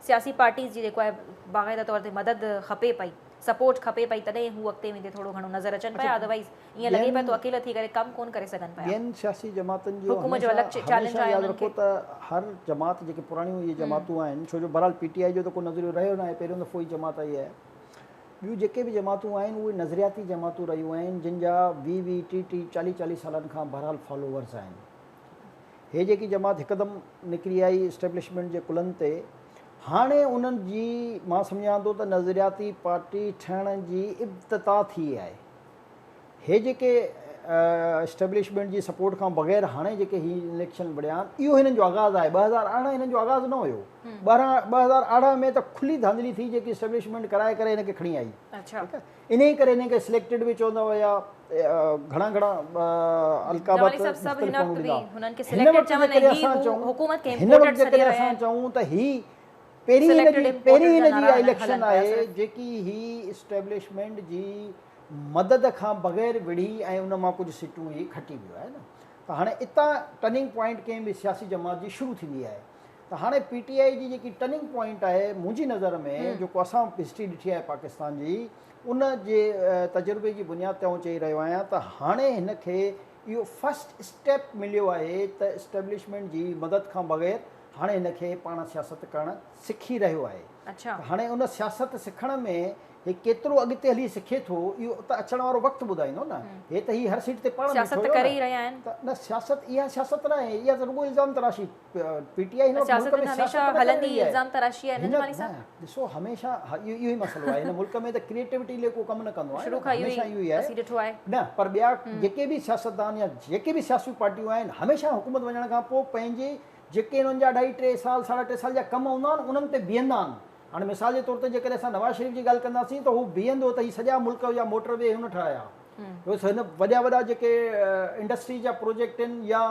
سياسي پارٽيز جي جيڪو آهي باقاعده طور تي مدد کپي پئي سپورٽ کپي پئي تڏهن هو اڳتي ويندي ٿورو گهڻو نظر اچن اڇا پيا ادروائيز ائين لڳي ٻين پيو ٿو اڪيلا ٿي ڪري ڪم ڪون ڪري سگهن پيا. ٻين سياسي جماعتن جو حڪومت جو هميشه الڳ چئلينج هميشه آهي ياد انهن رکو کي. ته هر جماعت جيڪي پراڻيون اهي جماعتون آهن ڇو جو بهرحال پي ٽي آء جو ته ڪو نظريو رهيو ناهي پهريون دفعو هي جماعت آئي آهي ٻيون جيڪي به جماعتون آهن اهي نظرياتي جماعتون رهيون آهن جن جا ويهه ويهه ٽيهه ٽيهه چاليهه چاليهه سالن کان بهرحال فالوورز آهن هي جيڪي جماعت هڪدم نڪري آئي اسٽيبلشمينٽ جي ڪلهن تي هاڻي انهن جي مان سمجهان ٿو ته نظرياتي پارٽي ٺهڻ جي ابتدا ٿي آهي هي جيڪي اسٽيبلشمينٽ جي سپورٽ کان بغير هاڻي جيڪي هي اليڪشن وڙهيا آهن اهو هنن جو آغاز آهي 2018 هنن جو آغاز نه هيو 2018 ۾ ته کلي ڌانڌلي ٿي جيڪي اسٽيبلشمينٽ ڪرائي ڪري هن کي کڻي آئي ٺيڪ آهي انهي ڪري هن کي سليڪٽيڊ به چوندا هيا گهڻا گهڻا القابات مختلف ماڻهو ڏيندا هن وقت جيڪڏهن اسان چئون هن وقت جيڪڏهن اسان چئون ته هي پهرين هن جي پهرين هن جي اليڪشن آهي جيڪي هي اسٽيبلشمينٽ جي مدد کان بغير وڙهي ۽ ان مان ڪجهه سيٽون هي کٽي ويو آهي نه ته هاڻي اتان ٽرننگ پوائنٽ ڪنهن به سياسي جماعت جي شروع ٿيندي آهي ته هاڻي پي ٽي آء جي جيڪي ٽرننگ پوائنٽ آهي منهنجي نظر ۾ جيڪو اسان هسٽري ڏٺي آهي پاڪستان جي ان جي تجربي جي بنياد تي آئون چئي رهيو آهيان ته هاڻي هن کي اهو فرسٽ اسٽيپ مليو آهي ته اسٽيبلشمينٽ جي مدد کان بغير هاڻي هن کي پاڻ سياست ڪرڻ سکي رهيو آهي ته هاڻي ان سياست سکڻ ۾ هي ڪيترو اڳتي هلي سکي ٿو اهو ته اچڻ وارو وقت ٻڌائيندو نه. هي ته هي هر سيٽ تي پاڻ بيٺو سياست هيو ڪري نه. ئي رهيا آهن. ته نه سياست اها سياست نه آهي اها ته رڳو الزام تراشي پي ٽي آء هن وقت سياست ملڪ ۾ ته سياست هميشه نه ڪري هلندي رهي آهي. الزام تراشي آهي نه هن جمالي صاحب. نه ڏسو هميشه اهو ئي مسئلو آهي هن ملڪ ۾ ته ڪريئيٽوٽي لئي ڪو ڪم نه ڪندو آهي شروع نه کان اهو هميشه ئي اهو ئي آهي اسين ڏٺو آهي. نه پر ٻيا جيڪي به سياستدان يا جيڪي به سياسي پارٽيون آهن هميشه حڪومت وڃڻ کان پوء پنهنجي جيڪي انهن جا اڍائي ٽي سال ساڍا ٽي سال جا ڪم هوندا آهن انهن تي بيهندا آهن. هاڻي مثال جي طور تي جيڪڏهن اسان نواز شريف جي ڳالهه ڪنداسين ته هو بيهندو ته هي سڄا ملڪ جا موٽر وي هن ٺهرايا هن وڏا وڏا جيڪي انڊسٽري جا پروجيڪٽ آهن يا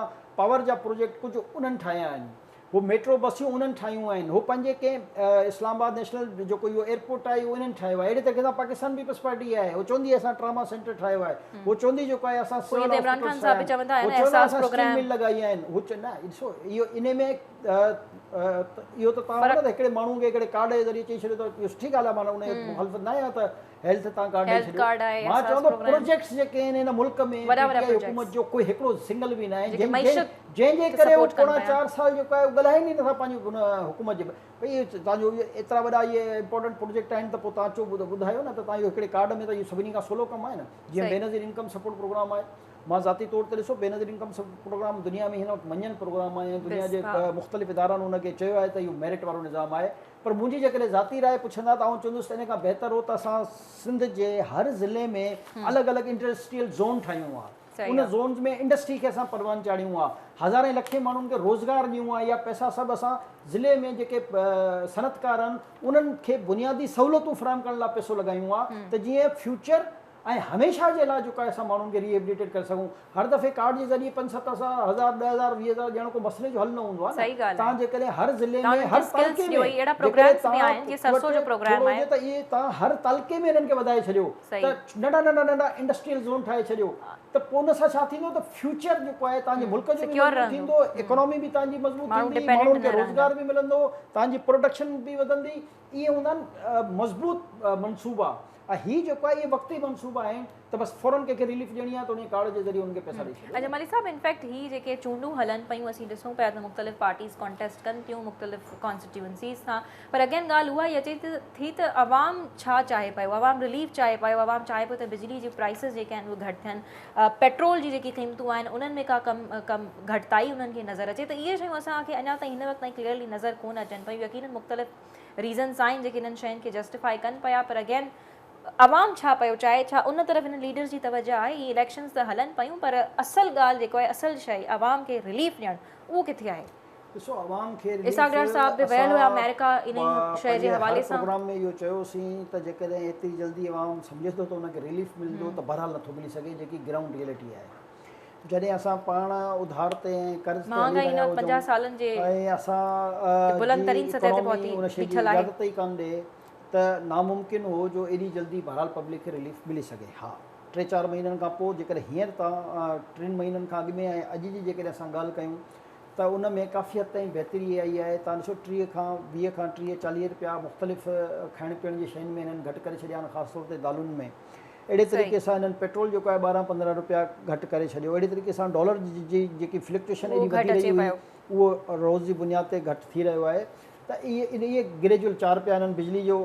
پاور جا پروجيڪٽ ڪجهه انهن ٺاهيا آهن هو ميٽرو بسيون انهن ٺاهيون آهن هو پنهنجي ڪنهن اسلام آباد نيشنل جيڪو اهو ايئرپورٽ آهي اهو انهن ٺاهيو آهي اهڙي طريقي سان پاڪستان پيپلز پارٽي آهي هو چوندي اسان ٽراما سينٽر ٺاهيو آهي هو چوندي جيڪو آهي اسان سول عمران خان صاحب به چوندا آهن چوندا اسان اسٽيل مل لڳائي آهن هو نه ڏسو اهو انهي ۾ اهو ته توهان نه هڪڙي ماڻهو کي هڪڙي ڪارڊ جي ذريعي چئي ڇڏيو ته اهو سٺي ڳالهه آهي معنيٰ ان جي مخالفت نه آهيان ته هيلٿ تان ڪارڊ ڏئي ڇڏيو مان چوان ٿو پروجيڪٽس جيڪي آهن هن ملڪ ۾ پي ٽي آء حڪومت جو ڪوئي هڪڙو سنگل به نه آهي جنهن جي ڪري هو پوڻا چار سال جيڪو آهي ڳالهائين ئي نٿا پنهنجي حڪومت جي ڀئي توهان جو ايترا وڏا اهي امپورٽنٽ پروجيڪٽ آهن ته پوء توهان اچو ٻڌايو نه ته توهان اهو هڪڙي ڪارڊ ۾ ته اهو سڀني کان سولو ڪم آهي نه جيئن بينظير انڪم سپورٽ پروگرام آهي مان ذاتي طور تي ڏسو بينظير انڪم سپورٽ پروگرام دنيا ۾ هن وقت مڃيل پروگرام آهي ۽ دنيا جي مختلف ادارن ان کي چيو آهي ته اهو ميرٽ وارو نظام آهي پر منهنجي جيڪڏهن ذاتي راء پڇندا ته آئون چوندس ته ان کان بهتر هو ته اسان سنڌ جي هر ضلعي ۾ الڳ الڳ انڊسٽريل زون ٺاهيون ها. ان زونز ۾ انڊسٽري کي اسان پروان چاڙهيون ها. هزارين لکين ماڻهن کي روزگار ڏيون ها. اها پئسا سڀ اسان ضلعي ۾ جيڪي صنعتڪار آهن انهن کي بنيادي سهولتون فراهم ڪرڻ لاء پئسو لڳايون ها ته جيئن فيوچر ۽ هميشه جي لاء جيڪو آهي اسان ماڻهن کي ريهيبليٽيڊ ڪري سگهون. هر دفعي ڪارڊ جي ذريعي پنج ست هزار، 10,000، 20,000 ڏيڻ ڪو مسئلي جو حل نه هوندو آهي نه. توهان جيڪڏهن هر ضلعي ۾ هر تعلقي ۾ جيڪڏهن توهان وٽ ٿورو هجي ته اهي توهان هر تعلقي ۾ انهن کي وڌائي ڇڏيو ته ننڍا ننڍا ننڍا انڊسٽريل زون ٺاهي ڇڏيو ته پوء ان سان ڇا ٿيندو ته فيوچر جيڪو آهي توهان جي ملڪ جو به مضبوط ٿيندو، اڪانامي به توهان جي مضبوط ٿيندي، ماڻهن کي روزگار به ملندو، توهان جي پروڊڪشن به وڌندي. اهي هوندا آهن مضبوط منصوبا ۽ هي جيڪو آهي اهي وقتي منصوبا آهن ته بس فورن ڪنهن کي رليف ڏيڻي آهي ته انهي ڪارڊ جي ذريعي انهن کي پئسا ڏئي ڇڏيو. اڇا ملڪ صاحب انفيڪٽ هي جيڪي چونڊون هلن پيون اسين ڏسون پيا ته مختلف پارٽيز ڪانٽيسٽ ڪن پيون مختلف ڪانسٽيٽيوئنسيز سان پر اگين ڳالهه اها ئي اچي ٿي ته عوام ڇا چاهي پيو عوام رليف چاهي پيو عوام چاهي پيو ته بجلي جون پرائسز جيڪي آهن اهي گهٽ ٿين پيٽرول جي جيڪي قيمتون آهن انهن ۾ ڪا ڪم ڪم گهٽتائي انهن کي نظر اچي ته اهي شيون اسان کي اڃا تائين هن وقت تائين ڪليئرلي نظر ڪونه اچن پيون يقينن مختلف ريزنس آهن جيڪي انهن شين کي جسٽيفائي ڪن پيا پر اگين عوام ڇا پيو چاهي ڇا ان طرف انهن ليڊرز جي توجه آهي هي اليڪشنز ته هلن پيون پر اصل ڳالهه جيڪو آهي اصل شيء عوام کي رليف ڏيڻ اهو ڪٿي آهي. ڏسو عوام کي رليف اسحاق ڊار صاحب به ويل هيا آمريڪا انهي شيء جي پنهنجي هر حوالي سان. پروگرام ۾ اهو چيوسين ته جيڪڏهن ايتري جلدي عوام سمجهي ٿو ته ان کي رليف ملندو ته بهرحال نٿو ملي سگهي جيڪي گرائونڊ ريئلٽي آهي. جڏهن اسان پاڻ اڌار تي ۽ قرض تي هلي مهانگائي رهيا هن وقت هجون 50 سالن جي ۽ اسان بلند جي ترين سطح تي اڪانومي پهتي ان شيء جي بيٺل آهي. اجازت ئي ڪانه ڏئي ته ناممڪن هو جو ايڏي جلدي بهرحال پبلڪ کي رليف ملي سگهي. ها ٽي چار مهينن کان پوء جيڪڏهن هينئر تان ٽن مهينن کان اڳ ۾ ۽ اڄ جي جيڪڏهن اسان ڳالهه ڪيون ته ان ۾ ڪافي حد تائين بهتري آئي آهي. تان ڏسو 30 کان 20 کان 30 40 رپيا مختلف کائڻ پيئڻ جي شين ۾ هنن گهٽ ڪري ڇڏيا آهن خاص طور تي دالن ۾. اهڙي طريقي سان هنن پيٽرول جيڪو آهي 12 15 رپيا گهٽ ڪري ڇڏيو. اهڙي طريقي سان ڊالر جي جيڪي فلڪچوئيشن ايڏي وڌي رهي هئي اهو روز جي بنياد تي گهٽ ٿي رهيو آهي ته اهي اهي گريجوئل 4 رپيا هنن بجلي جو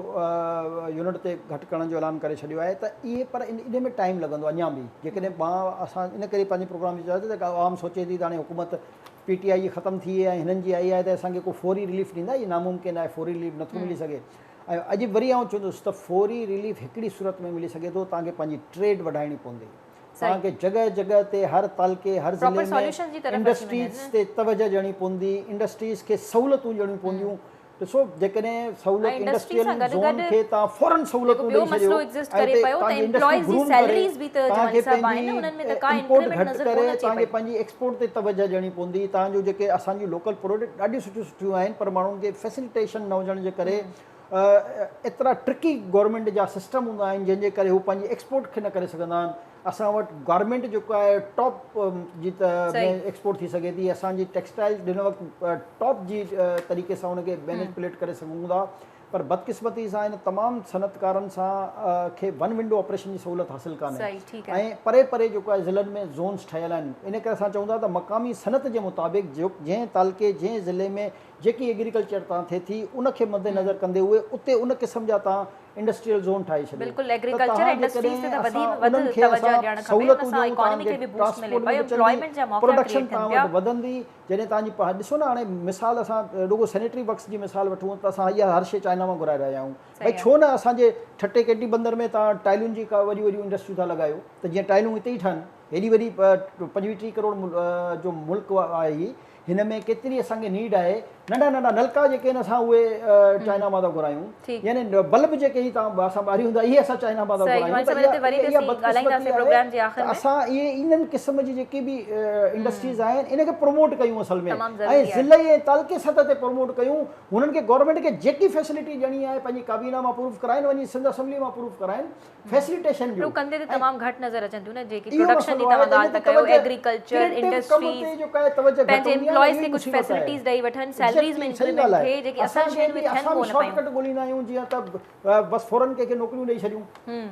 يونٽ تي گهٽ ڪرڻ جو اعلان ڪري ڇڏيو آهي ته اهي پر ان ۾ ٽائيم لڳندو اڃا به جيڪڏهن مان اسان ان ڪري پنهنجي پروگرام ۾ چيو ته عوام سوچي ٿي ته هاڻي حڪومت پي ٽي آء جي ختم ٿي ۽ هنن جي آئي آهي ته اسان کي ڪو فوري رليف ڏيندا اهي ناممڪن آهي فوري رليف نٿو ملي سگهي ۽ اڄ وري آئون چوندس ته فوري رليف هڪڙي صورت ۾ ملي سگهي ٿو توهان کي پنهنجي ٽريڊ وڌائڻي پوندي توهان کي جڳهه جڳهه تي هر تعلقي هر ضلعي ۾ انڊسٽريز تي توجه ڏيڻي پوندي انڊسٽريز کي سهولتون ڏيڻيون پونديون ڏسو جيڪڏهن سهولت انڊسٽريل زون کي توهان فورن سهولتون ڏئي ڇڏيو ۽ اتي توهان جي انڊسٽري گروم ڪري توهان کي پنهنجي امپورٽ گهٽ ڪري توهان کي پنهنجي ايڪسپورٽ تي توجه ڏيڻي پوندي توهان جو جيڪي اسان جون لوڪل پروڊڪٽ ڏاڍيون سٺيون سٺيون آهن پر ماڻهن کي فيسلٽيشن نه هجڻ جي ڪري ايترا ٽرڪي گورنمينٽ جا سسٽم هوندا آهن جنهن جي ڪري هو پنهنجي ايڪسپورٽ کي نه ڪري سگهندا آهن اسان وٽ گارمينٽ جيڪو آهي ٽاپ جي ايڪسپورٽ ٿي سگهي ٿي اسان جي ٽيڪسٽائل هن وقت ٽاپ جي طريقي سان ان کي مينيپوليٽ ڪري سگهون ٿا پر بدقسمتي سان ان تمام صنعتڪارن سان کي ون ونڊو آپريشن جي سهولت حاصل ڪانهي ۽ پري پري جيڪو آهي ضلعن ۾ زونس ٺهيل آهن ان ڪري اسان چئون ٿا ته مقامي صنعت جي مطابق جنهن تعلقي جنهن ضلعي ۾ جيڪي ايگريڪلچر تان ٿئي ٿي ان کي مد نظر ڪندي هئي اتي ان قسم جا تان انڊسٽريل زون ٺاهي ڇڏيو بلڪل ته ايگريڪلچر تهان انڊسٽريز تي جيڪڏهن ته اسان وڌ انهن کي توجه اسان ڏيڻ کپي ان سهولتون سان ڏيون اڪانومي تهان کي کي به بوسٽ ملي ٽرانسپورٽ پيو به بچندي امپلائمينٽ جا موقعا پروڊڪشن ڪريئيٽ ٿين تهان پيا. وٽ وڌندي جڏهن تهان جي پهه ڏسو نه هاڻي مثال اسان رڳو سينيٽري ورڪس جي مثال وٺون ته اسان اها هر شي چائنا مان گهرائي رهيا آهيون ڀئي صحيح آهي. ڇو نه اسان جي ٺٽي ڪيٽي بندر ۾ تهان ٽائلن جي ڪا وڏيون وڏيون انڊسٽريون ٿا لڳايو ته جيئن ٽائلون هتي ئي ٺهن هيڏي وڏي 25 30 ڪروڙ جو ملڪ آهي هي هن ۾ ڪيتري اسان کي نيڊ آهي ننڍا ننڍا نلڪا جيڪي آهن اسان اهي چائنا مان ٿا گهرايون يعني بلب جيڪي هي تان اسان ٻاريون ٿا اهي اسان چائنا مان ٿا گهرايون ته اها بدقسمتي آهي ته اسان اهي انهن قسم جي جيڪي به انڊسٽريز آهن ان کي پروموٽ ڪيون اصل ۾ ۽ ضلعي ۽ تعلقي سطح تي پروموٽ ڪيون هنن کي گورنمينٽ کي جيڪي فيسلٽي ڏيڻي آهي پنهنجي ڪابينا مان پروف ڪرائن وڃي سنڌ اسيمبلي مان پروف ڪرائن فيسليٽيشن جو پرو ڪندي ته تمام گهٽ نظر اچن ٿيون نه جيڪي اهو پروڊڪشن جي مسئلو آهي توهان ته ڳالهه ان ٿا تي ڪيو توجه ايگريڪلچر ڪريئيٽو ڪم انڊسٽريز تي جيڪا آهي توجه گهٽ پنهنجي هوندي آهي نه امپلائيز اهو کي ئي ڪجهه مصيبت آهي فيسلٽيز ڏئي وٺن سيلريز ۾ ايگزيڪٽلي صحيح انڪريمينٽ ڳالهه ٿئي آهي جيڪي اصل اسان کي شين به اهي ٿين اسان به ڪونه شارٽ پيون ڪٽ ڳوليندا آهيون جيئن ته بس فورن ڪنهن کي نوڪريون ڏئي ڇڏيون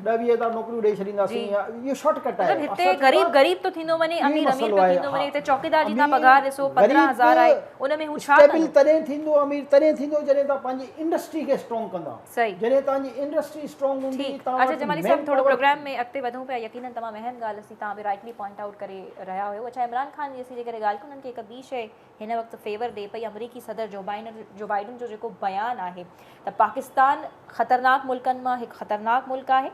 10 20 هزار نوڪريون ڏئي ڇڏينداسين يا اهو شارٽ ڪٽ آهي مطلب هتي اسان چئون غريب ٿا غريب ٿو ٿيندو وڃي اهو ئي امير امير مسئلو پيو آهي ٿيندو ها وڃي هتي چوڪيدار جي توهان امير پگهار ڏسو غريب 15000 آهي ان ۾ هو ڇا اسٽيبل ڪندو تڏهن ٿيندو امير تڏهن ٿيندو جڏهن توهان پنهنجي انڊسٽري کي اسٽرانگ ڪندا صحيح. جڏهن توهان جي انڊسٽري اسٽرانگ هوندي ٺيڪ توهان اڇا وٽ جمالي صاحب مين ٿورو پاور پروگرام ۾ اڳتي وڌون پيا يقينن تمام اهم ڳالهه اسين توهان به رائٽلي پوائنٽ آئوٽ ڪري رهيا هيو اڇا عمران خان جي اسين جيڪڏهن ڳالهه ڪيون انهن کي هڪ ٻي شيء هن وقت فيور ڏئي پئي. آمريڪي صدر جو بائيڊن جو جيڪو بيان آهي ته پاڪستان خطرناڪ ملڪن مان هڪ خطرناڪ ملڪ آهي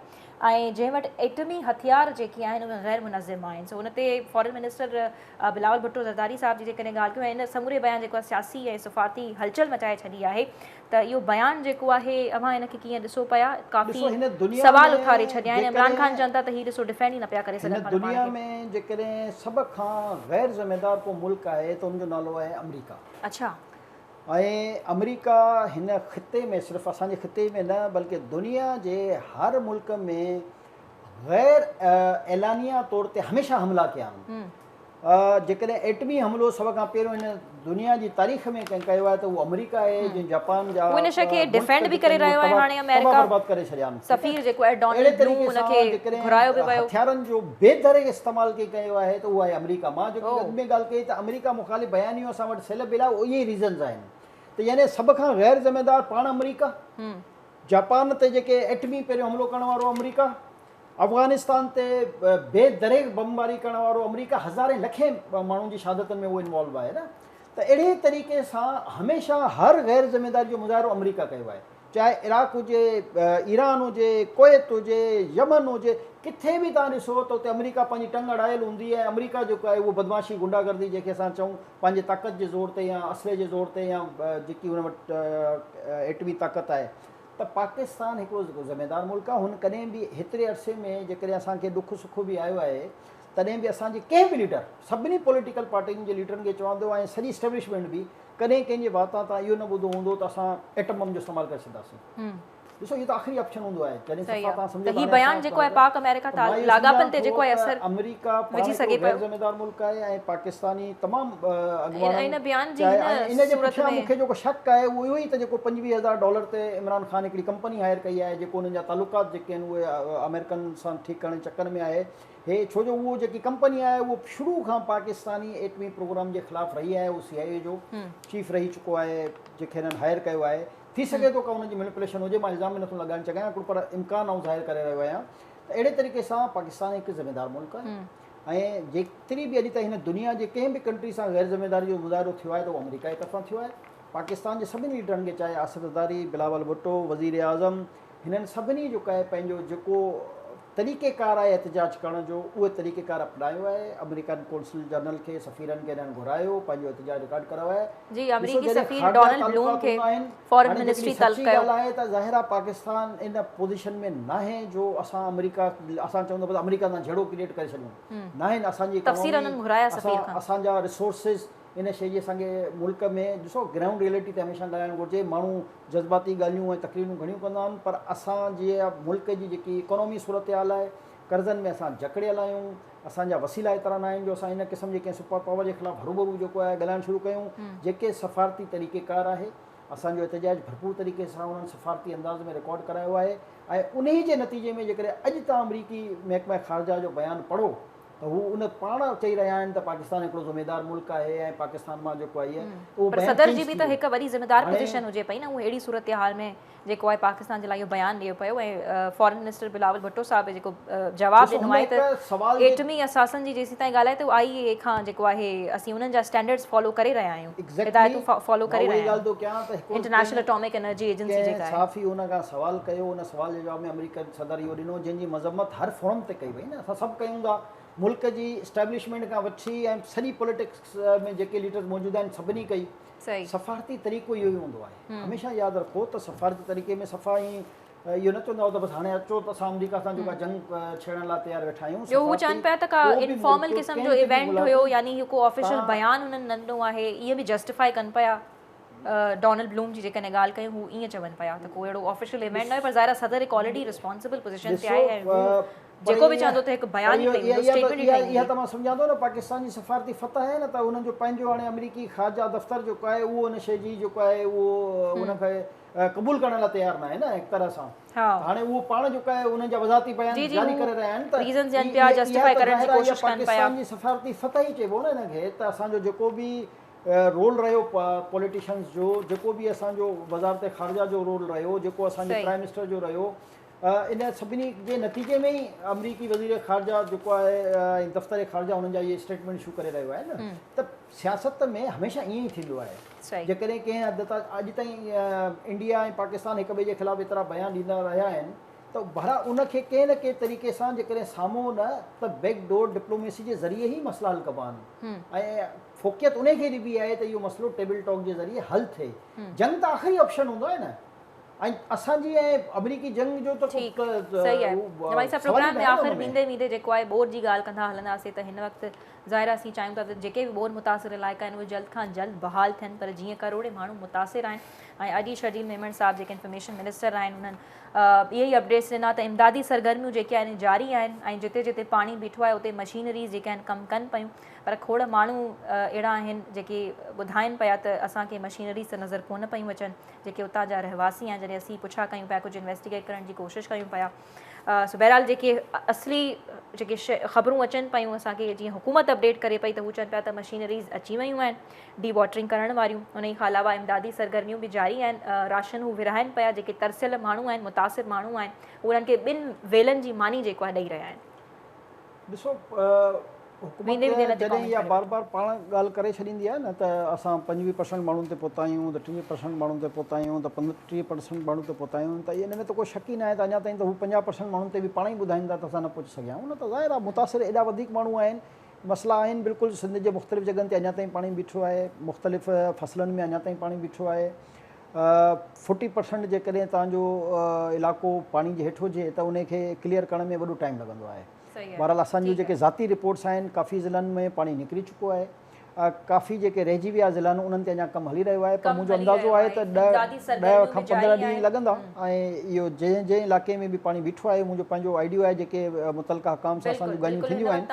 ۽ جنهن وٽ ايٽمي هٿيار جيڪي آهن اهي غير منظم آهن، سو ان تي فارن منسٽر بلاول ڀٽو زرداري صاحب جي جيڪڏهن ڳالهه ڪيون ۽ ان سموري بيان جيڪو آهي سياسي ۽ سفارتي هلچل مچائي ڇڏي آهي ته اهو بيان جيڪو آهي اوهان ان کي ڪيئن ڏسو پيا؟ ڪافي سوال اٿاري ڇڏيا آهن. عمران خان چون ٿا ته هي ڏسو ڊفينڊ ئي نه پيا ڪري سگهن هن دنيا ۾ جيڪڏهن سڀ کان غير ذميدار ڪو ملڪ آهي ته ان جو نالو آهي آمريڪا. اڇا. ۽ آمريڪا هن خطي ۾ صرف اسان جي خطي ۾ نه بلڪه دنيا جي هر ملڪ ۾ غير اعلانيه طور تي هميشه حملا ڪيا آهن. جيڪڏهن ايٽمي حملو سڀ کان پهريون هن دنيا جي تاريخ ۾ ڪنهن ڪيو آهي ته اهو آمريڪا آهي جنهن جاپان جا ان شيء کي ڊفينڊ به ڪري رهيو آهي هاڻي آمريڪا برباد ڪري ڇڏيا آهن. سفير جيڪو آهي ڊونلڊ بلوم ان کي گهرايو به ويو. هٿيارن جو بي دريغ استعمال ڪنهن ڪيو آهي ته اهو آهي آمريڪا. مان جيڪي اڳ ۾ ڳالهه ڪئي ته آمريڪا مخالف بيانيو اسان وٽ سيل بل آهي اهي ئي ريزنز آهن ته يعني سڀ کان غير ذميدار پاڻ آمريڪا، جاپان تي جيڪي ايٽمي پهريون حملو ڪرڻ وارو آمريڪا، افغانستان تي بي دريغ بمباري ڪرڻ وارو آمريڪا هزارين لکين ماڻهن جي شهادتن ۾ اهو انوالو آهي نه ته اهڙي طريقي سان هميشه هر غير ذميداري جو مظاهرو آمريڪا ڪيو آهي چاهي عراق هجي ايران هجي ڪويت هجي يمن هجي ڪٿي به توهان ڏسو ته اتي آمريڪا پنهنجي ٽنگ اڙايل هوندي ۽ آمريڪا جيڪو آهي اهو بدمعاشي غنڊا گردي جنهن کي اسان چئون پنهنجي طاقت جي زور تي يا اسلحي جي زور تي يا جيڪي ان وٽ ايٽمي طاقت آهي ته پاڪستان هڪڙو ذميدار ملڪ آهي هن ڪڏهن به هيتري عرصي ۾ جيڪڏهن اسان کي ڏک سک به آيو آهي تڏهن به اسان جي ڪنهن به ليڊر سڀني پوليٽيڪل پارٽين جي ليڊرن کي چوان ٿو ۽ سڄي اسٽيبلشمينٽ به ڪڏهن ڪنهن جي واتان تان اهو نه ٻڌو هوندو ته اسان ايٽم بم جو استعمال ڪري ڇڏنداسين. ڏسو اهو ته آخري آپشن هوندو آهي جڏهن صفا توهان سمجهو ته هي بيان جيڪو آهي پاڪ آمريڪا لاڳاپن تي جيڪو آهي اثر آمريڪا پاڻ هڪڙو غير ذميدار ملڪ آهي ۽ پاڪستاني تمام اڳواڻن ان بيان جي هن ان جي پٺيان مون کي جيڪو شڪ آهي اهو اهو ئي ته جيڪو 25 هزار ڊالر تي عمران خان هڪڙي ڪمپني هائر ڪئي آهي جيڪو انهن جا تعلقات جيڪي آهن اهي آمريڪن سان ٺيڪ ڪرڻ جي چڪر ۾ آهي هي ڇو جو اهو جيڪي ڪمپني آهي اهو شروع کان پاڪستاني ايٽمي پروگرام جي خلاف رهي آهي اهو سي آء اي جو چيف رهي چڪو آهي جنهن کي هنن هائر ڪيو آهي ٿي سگهي ٿو ڪا ان جي مينيپوليشن هجي، مان الزام به نٿو لڳائڻ چاهيان هڪڙو پر امڪان آئون ظاهر ڪري رهيو آهيان ته اهڙي طريقي سان پاڪستان هڪ ذميدار ملڪ آهي ۽ جيتري به اڄ تائين هن دنيا جي ڪنهن به ڪنٽري سان غير ذميداري جو مظاهرو ٿيو آهي ته اهو آمريڪا جي طرفان ٿيو آهي. پاڪستان جي سڀني ليڊرن کي چاهي آصف زرداري، بلاول ڀٽو، وزير اعظم هنن سڀني جيڪو آهي پنهنجو جيڪو طريقي ڪار آهي احتجاج ڪرڻ جو اهو طريقي ڪار اپنايو آهي، آمريڪن قونصل جنرل کي سفيرن کي هنن گهرايو پنهنجو احتجاج رڪارڊ ڪرايو آهي. جي آمريڪي سفير ڊونلڊ بلوم کي فارن منسٽري طلب ڪيو. ڳالهه آهي ته ظاهر آهي پاڪستان ان پوزيشن ۾ ناهي جو اسان آمريڪا اسان چئون ته بس آمريڪا سان جهيڙو ڪريئيٽ ڪري ڇڏيون ناهن اسان جي تفسير انهن گهرايا سفير کان اسان جا ريسورسز ان شيء جي اسان کي ملڪ ۾ ڏسو گرائونڊ ريئلٽي تي هميشه ڳالهائڻ گهرجي ماڻهو جذباتي ڳالهيون ۽ تقريرون گهڻيون ڪندا آهن پر اسان جي ملڪ جي جيڪي اڪانومي صورتحال آهي قرضن ۾ اسان جڪڙيل آهيون، اسان جا وسيلا ايترا ناهن جو اسان ان قسم جي ڪنهن سپر پاور جي خلاف هروڀرو جيڪو آهي ڳالهائڻ شروع ڪيون، جيڪي سفارتي طريقيڪار آهي، اسان جو احتجاج ڀرپور طريقي سان انهن سفارتي انداز ۾ رڪارڊ ڪرايو آهي ۽ انهي جي نتيجي ۾ جيڪڏهن اڄ توهان آمريڪي محڪمه خارجه جو بيان پڙهو ته هو ان پاڻ چئي رهيا آهن ته پاڪستان هڪڙو ذميدار ملڪ آهي ۽ پاڪستان مان جيڪو آهي اهو پر صدر جي به ته هڪ وڏي ذميدار پوزيشن هجي پئي نه هو اهڙي صورتحال ۾ جيڪو آهي پاڪستان جي لاء اهو بيان ڏئي پيو ۽ فارن منسٽر بلاول ڀٽو صاحب جيڪو جواب ڏنو آهي ته ايٽمي اثاثن جي جيسيتائين ڳالهه آهي ته آء اي اي کان جيڪو آهي اسين انهن جا اسٽينڊرڊز فالو ڪري رهيا آهيون هدايتون فالو ڪري رهيا آهيون انٽرنيشنل اٽامڪ انرجي ايجنسي جيڪا آهي. صحافي ان کان سوال ڪيو ان سوال جي جواب ۾ آمريڪن صدر اهو ڏنو جنهن جي مذمت هر فورم تي ڪئي وئي نه اسان سڀ ڪيون ٿا ملڪ جي اسٽيبلشمينٽ کان وٺي ۽ سڄي پوليٽڪس ۾ جيڪي ليڊرز موجود آهن سڀني ڪئي سفارتي طريقو اهو ئي هوندو آهي هميشه ياد رکو ته سفارتي طريقي ۾ صفا ائين اهو نه چوندا آهيو ته بس هاڻي اچو ته اسان آمريڪا سان جيڪا جنگ ڇيڙڻ لاء تيار ويٺا آهيون جو هو چون پيا ته ڪا انفارمل قسم جو ايونٽ هيو يعني هي ڪو آفيشل بيان هنن نه ڏنو آهي ائين به جسٽيفائي ڪن پيا ڊونلڊ بلوم جي جيڪڏهن ڳالهه ڪيون هو ائين چون پيا ته ڪو اهڙو آفيشل ايونٽ نه هيو پر ظاهر آهي صدر هڪ آلريڊي ريسپانسبل پوزيشن تي آهي ۽ هو جيڪو به چوندو ته هڪ بيان ئي ٺهي ويندو، اسٽيٽمينٽ ئي ٺهي ويندي. اها ته مان سمجهان ٿو نه پاڪستان جي سفارتي فتح آهي نه ته انهن جو پنهنجو هاڻي آمريڪي خارجه دفتر جيڪو آهي اهو ان شيء جي جيڪو آهي اهو ان کي قبول ڪرڻ لاء تيار ناهي نه هڪ طرح سان هاڻي اهو پاڻ جيڪو آهي انهن جا وضاحتي بيان جاري ڪري رهيا آهن ته ريزنز ڏين پيا جسٽيفائي ڪرڻ جي ڪوشش ڪن پيا. پاڪستان جي سفارتي فتح ئي چئبو نه ان کي ته اسان جو جيڪو به رول رهيو پوليٽيشنز جو جيڪو به اسان جو وزارت خارجه جو رول رهيو جيڪو اسان جي پرائم منسٽر جو رهيو ان سڀني جي نتيجي ۾ ئي آمريڪي وزير خارجه جيڪو آهي ۽ دفتر خارجه انهن جا اهي اسٽيٽمينٽ اشو ڪري رهيو آهي نه ته سياست ۾ هميشه ائين ئي ٿيندو آهي جيڪڏهن ڪنهن حد تائين اڄ تائين انڊيا ۽ پاڪستان هڪ ٻئي جي خلاف ايترا بيان ڏيندا رهيا آهن ته بهرحال ان کي ڪنهن نه ڪنهن طريقي سان جيڪڏهن سامهون نه ته بيڪ ڊور ڊپلوميسي جي ذريعي ئي مسئلا حل ڪبا آهن ۽ فوقيت ان کي ڏبي آهي ته اهو مسئلو ٽيبل ٽاڪ جي ذريعي حل ٿئي جنگ ته آخري آپشن هوندو آهي نه ۽ اسان جي ۽ آمريڪي جنگ جو ته ڪو ٺيڪ صحيح آهي جمالي صاحب سوال ئي پروگرام ۾ ناهي نه آخر ان ۾. ويندي ويندي جيڪو آهي ٻوڏ جي ڳالهه ڪندا هلنداسين ته هن وقت ظاهر آهي اسين چاهيون ٿا ته جيڪي به ٻوڏ متاثر علائقا آهن اهي جلد کان جلد بحال ٿين پر جيئن ڪروڙين ماڻهو متاثر آهن ۽ اڄ ئي شرجيل ميمڻ صاحب جيڪي انفارميشن منسٽر آهن انهن اهي ئي اپڊيٽس ڏنا ته امدادي سرگرميون جيڪي آهن جاري آهن ۽ جتي جتي پاڻي بيٺو آهي اتي مشينريز جيڪي آهن ڪم ڪن پيون پر کوڙ ماڻهو اهڙا آهن جيڪي ٻڌائن پيا ته اسان کي مشينريز ته نظر ڪونه پيون اچن جيڪي اتان جا رهواسي آهن جڏهن اسين پڇا ڪيون پيا ڪجهه انويسٽيگيٽ ڪرڻ جي ڪوشش ڪيون پيا سو بهرحال جيڪي اصلي جيڪي خبرون اچن پيون اسان کي جيئن حڪومت اپڊيٽ ڪري پئي ته هو چون پيا ته مشينريز اچي ويون آهن ڊي واٽرنگ ڪرڻ واريون انهي کان علاوه امدادي سرگرميون به جاري آهن راشن هو ورهائن پيا جيڪي ترسيل ماڻهو آهن متاثر ماڻهو آهن هو انهن کي ٻن ويلن جي ماني جيڪو آهي ڏئي رهيا آهن. ڏسو حڪومت ويندي ويندي ان تي جڏهن ڪامينٽ اها ڪري بار وٺو. بار پاڻ ڳالهه ڪري ڇڏيندي آهي نه ته اسان 25 پرسنٽ ماڻهن تي پهتا آهيون ته 30 پرسنٽ ماڻهن تي پهتا آهيون ته 35 پرسنٽ ماڻهن تي پهتا آهيون ته ان ۾ ته ڪو شڪ ئي ناهي ته اڃا تائين ته هو 50 پرسنٽ ماڻهن تي به پاڻ ئي ٻڌائين ٿا ته اسان نه پهچي سگهيا آهيون نه ته ظاهر آهي متاثر ايڏا وڌيڪ ماڻهو آهن مسئلا آهن بلڪل سنڌ جي مختلف جڳهن تي اڃا تائين پاڻي بيٺو آهي مختلف فصلن ۾ اڃا تائين پاڻي بيٺو آهي 40 پرسنٽ جيڪڏهن توهان جو علائقو پاڻي جي هيٺ هجي ته ان کي ڪليئر ڪرڻ ۾ وڏو ٽائيم لڳندو آهي بهرحال اسان جون جيڪي ذاتي رپورٽس آهن ڪافي ضلعن ۾ پاڻي نڪري چڪو آهي ڪافي جيڪي رهجي ويا ضلعا آهن انهن تي اڃا ڪم هلي رهيو آهي پر منهنجو اندازو آهي ته 10 کان 15 ڏينهن لڳندا ۽ اهو جنهن جنهن علائقي ۾ به پاڻي بيٺو آهي منهنجو پنهنجو آئيڊيو آهي جيڪي متعلقه حڪام سان اسان جون ڳالهيون ٿينديون آهن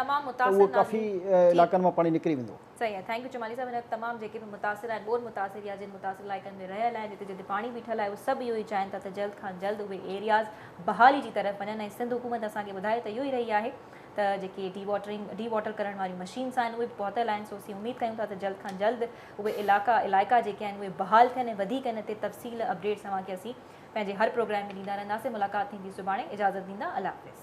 ته اهو ڪافي علائقن مان پاڻي نڪري ويندو. صحيح آهي thank you Jamali صاحب هن وقت تمام جيڪي به متاثر آهن ٻوڏ متاثر يا جن متاثر علائقن ۾ رهيل آهن جتي جتي پاڻي بيٺل آهي اهي سڀ اهو ئي چاهين ٿا ته جلد کان جلد اهي ايرياز بحالي جي طرف وڃن ۽ سنڌ حڪومت اسان کي ٻڌايو ته اهو ئي رهي آهي ته جيڪي ڊي واٽرنگ ڊي واٽر ڪرڻ واريون مشينس آهن اهي به پهتل آهن سو اسين اميد ڪيون ٿا ته جلد کان جلد اهي علائقا علائقا جيڪي آهن اهي بحال ٿين ۽ وڌيڪ ان تي تفصيل اپڊيٽس اوهان کي اسين پنهنجي هر پروگرام ۾ ڏيندا رهنداسين ملاقات ٿيندي سڀاڻي اجازت ڏيندا الله حافظ.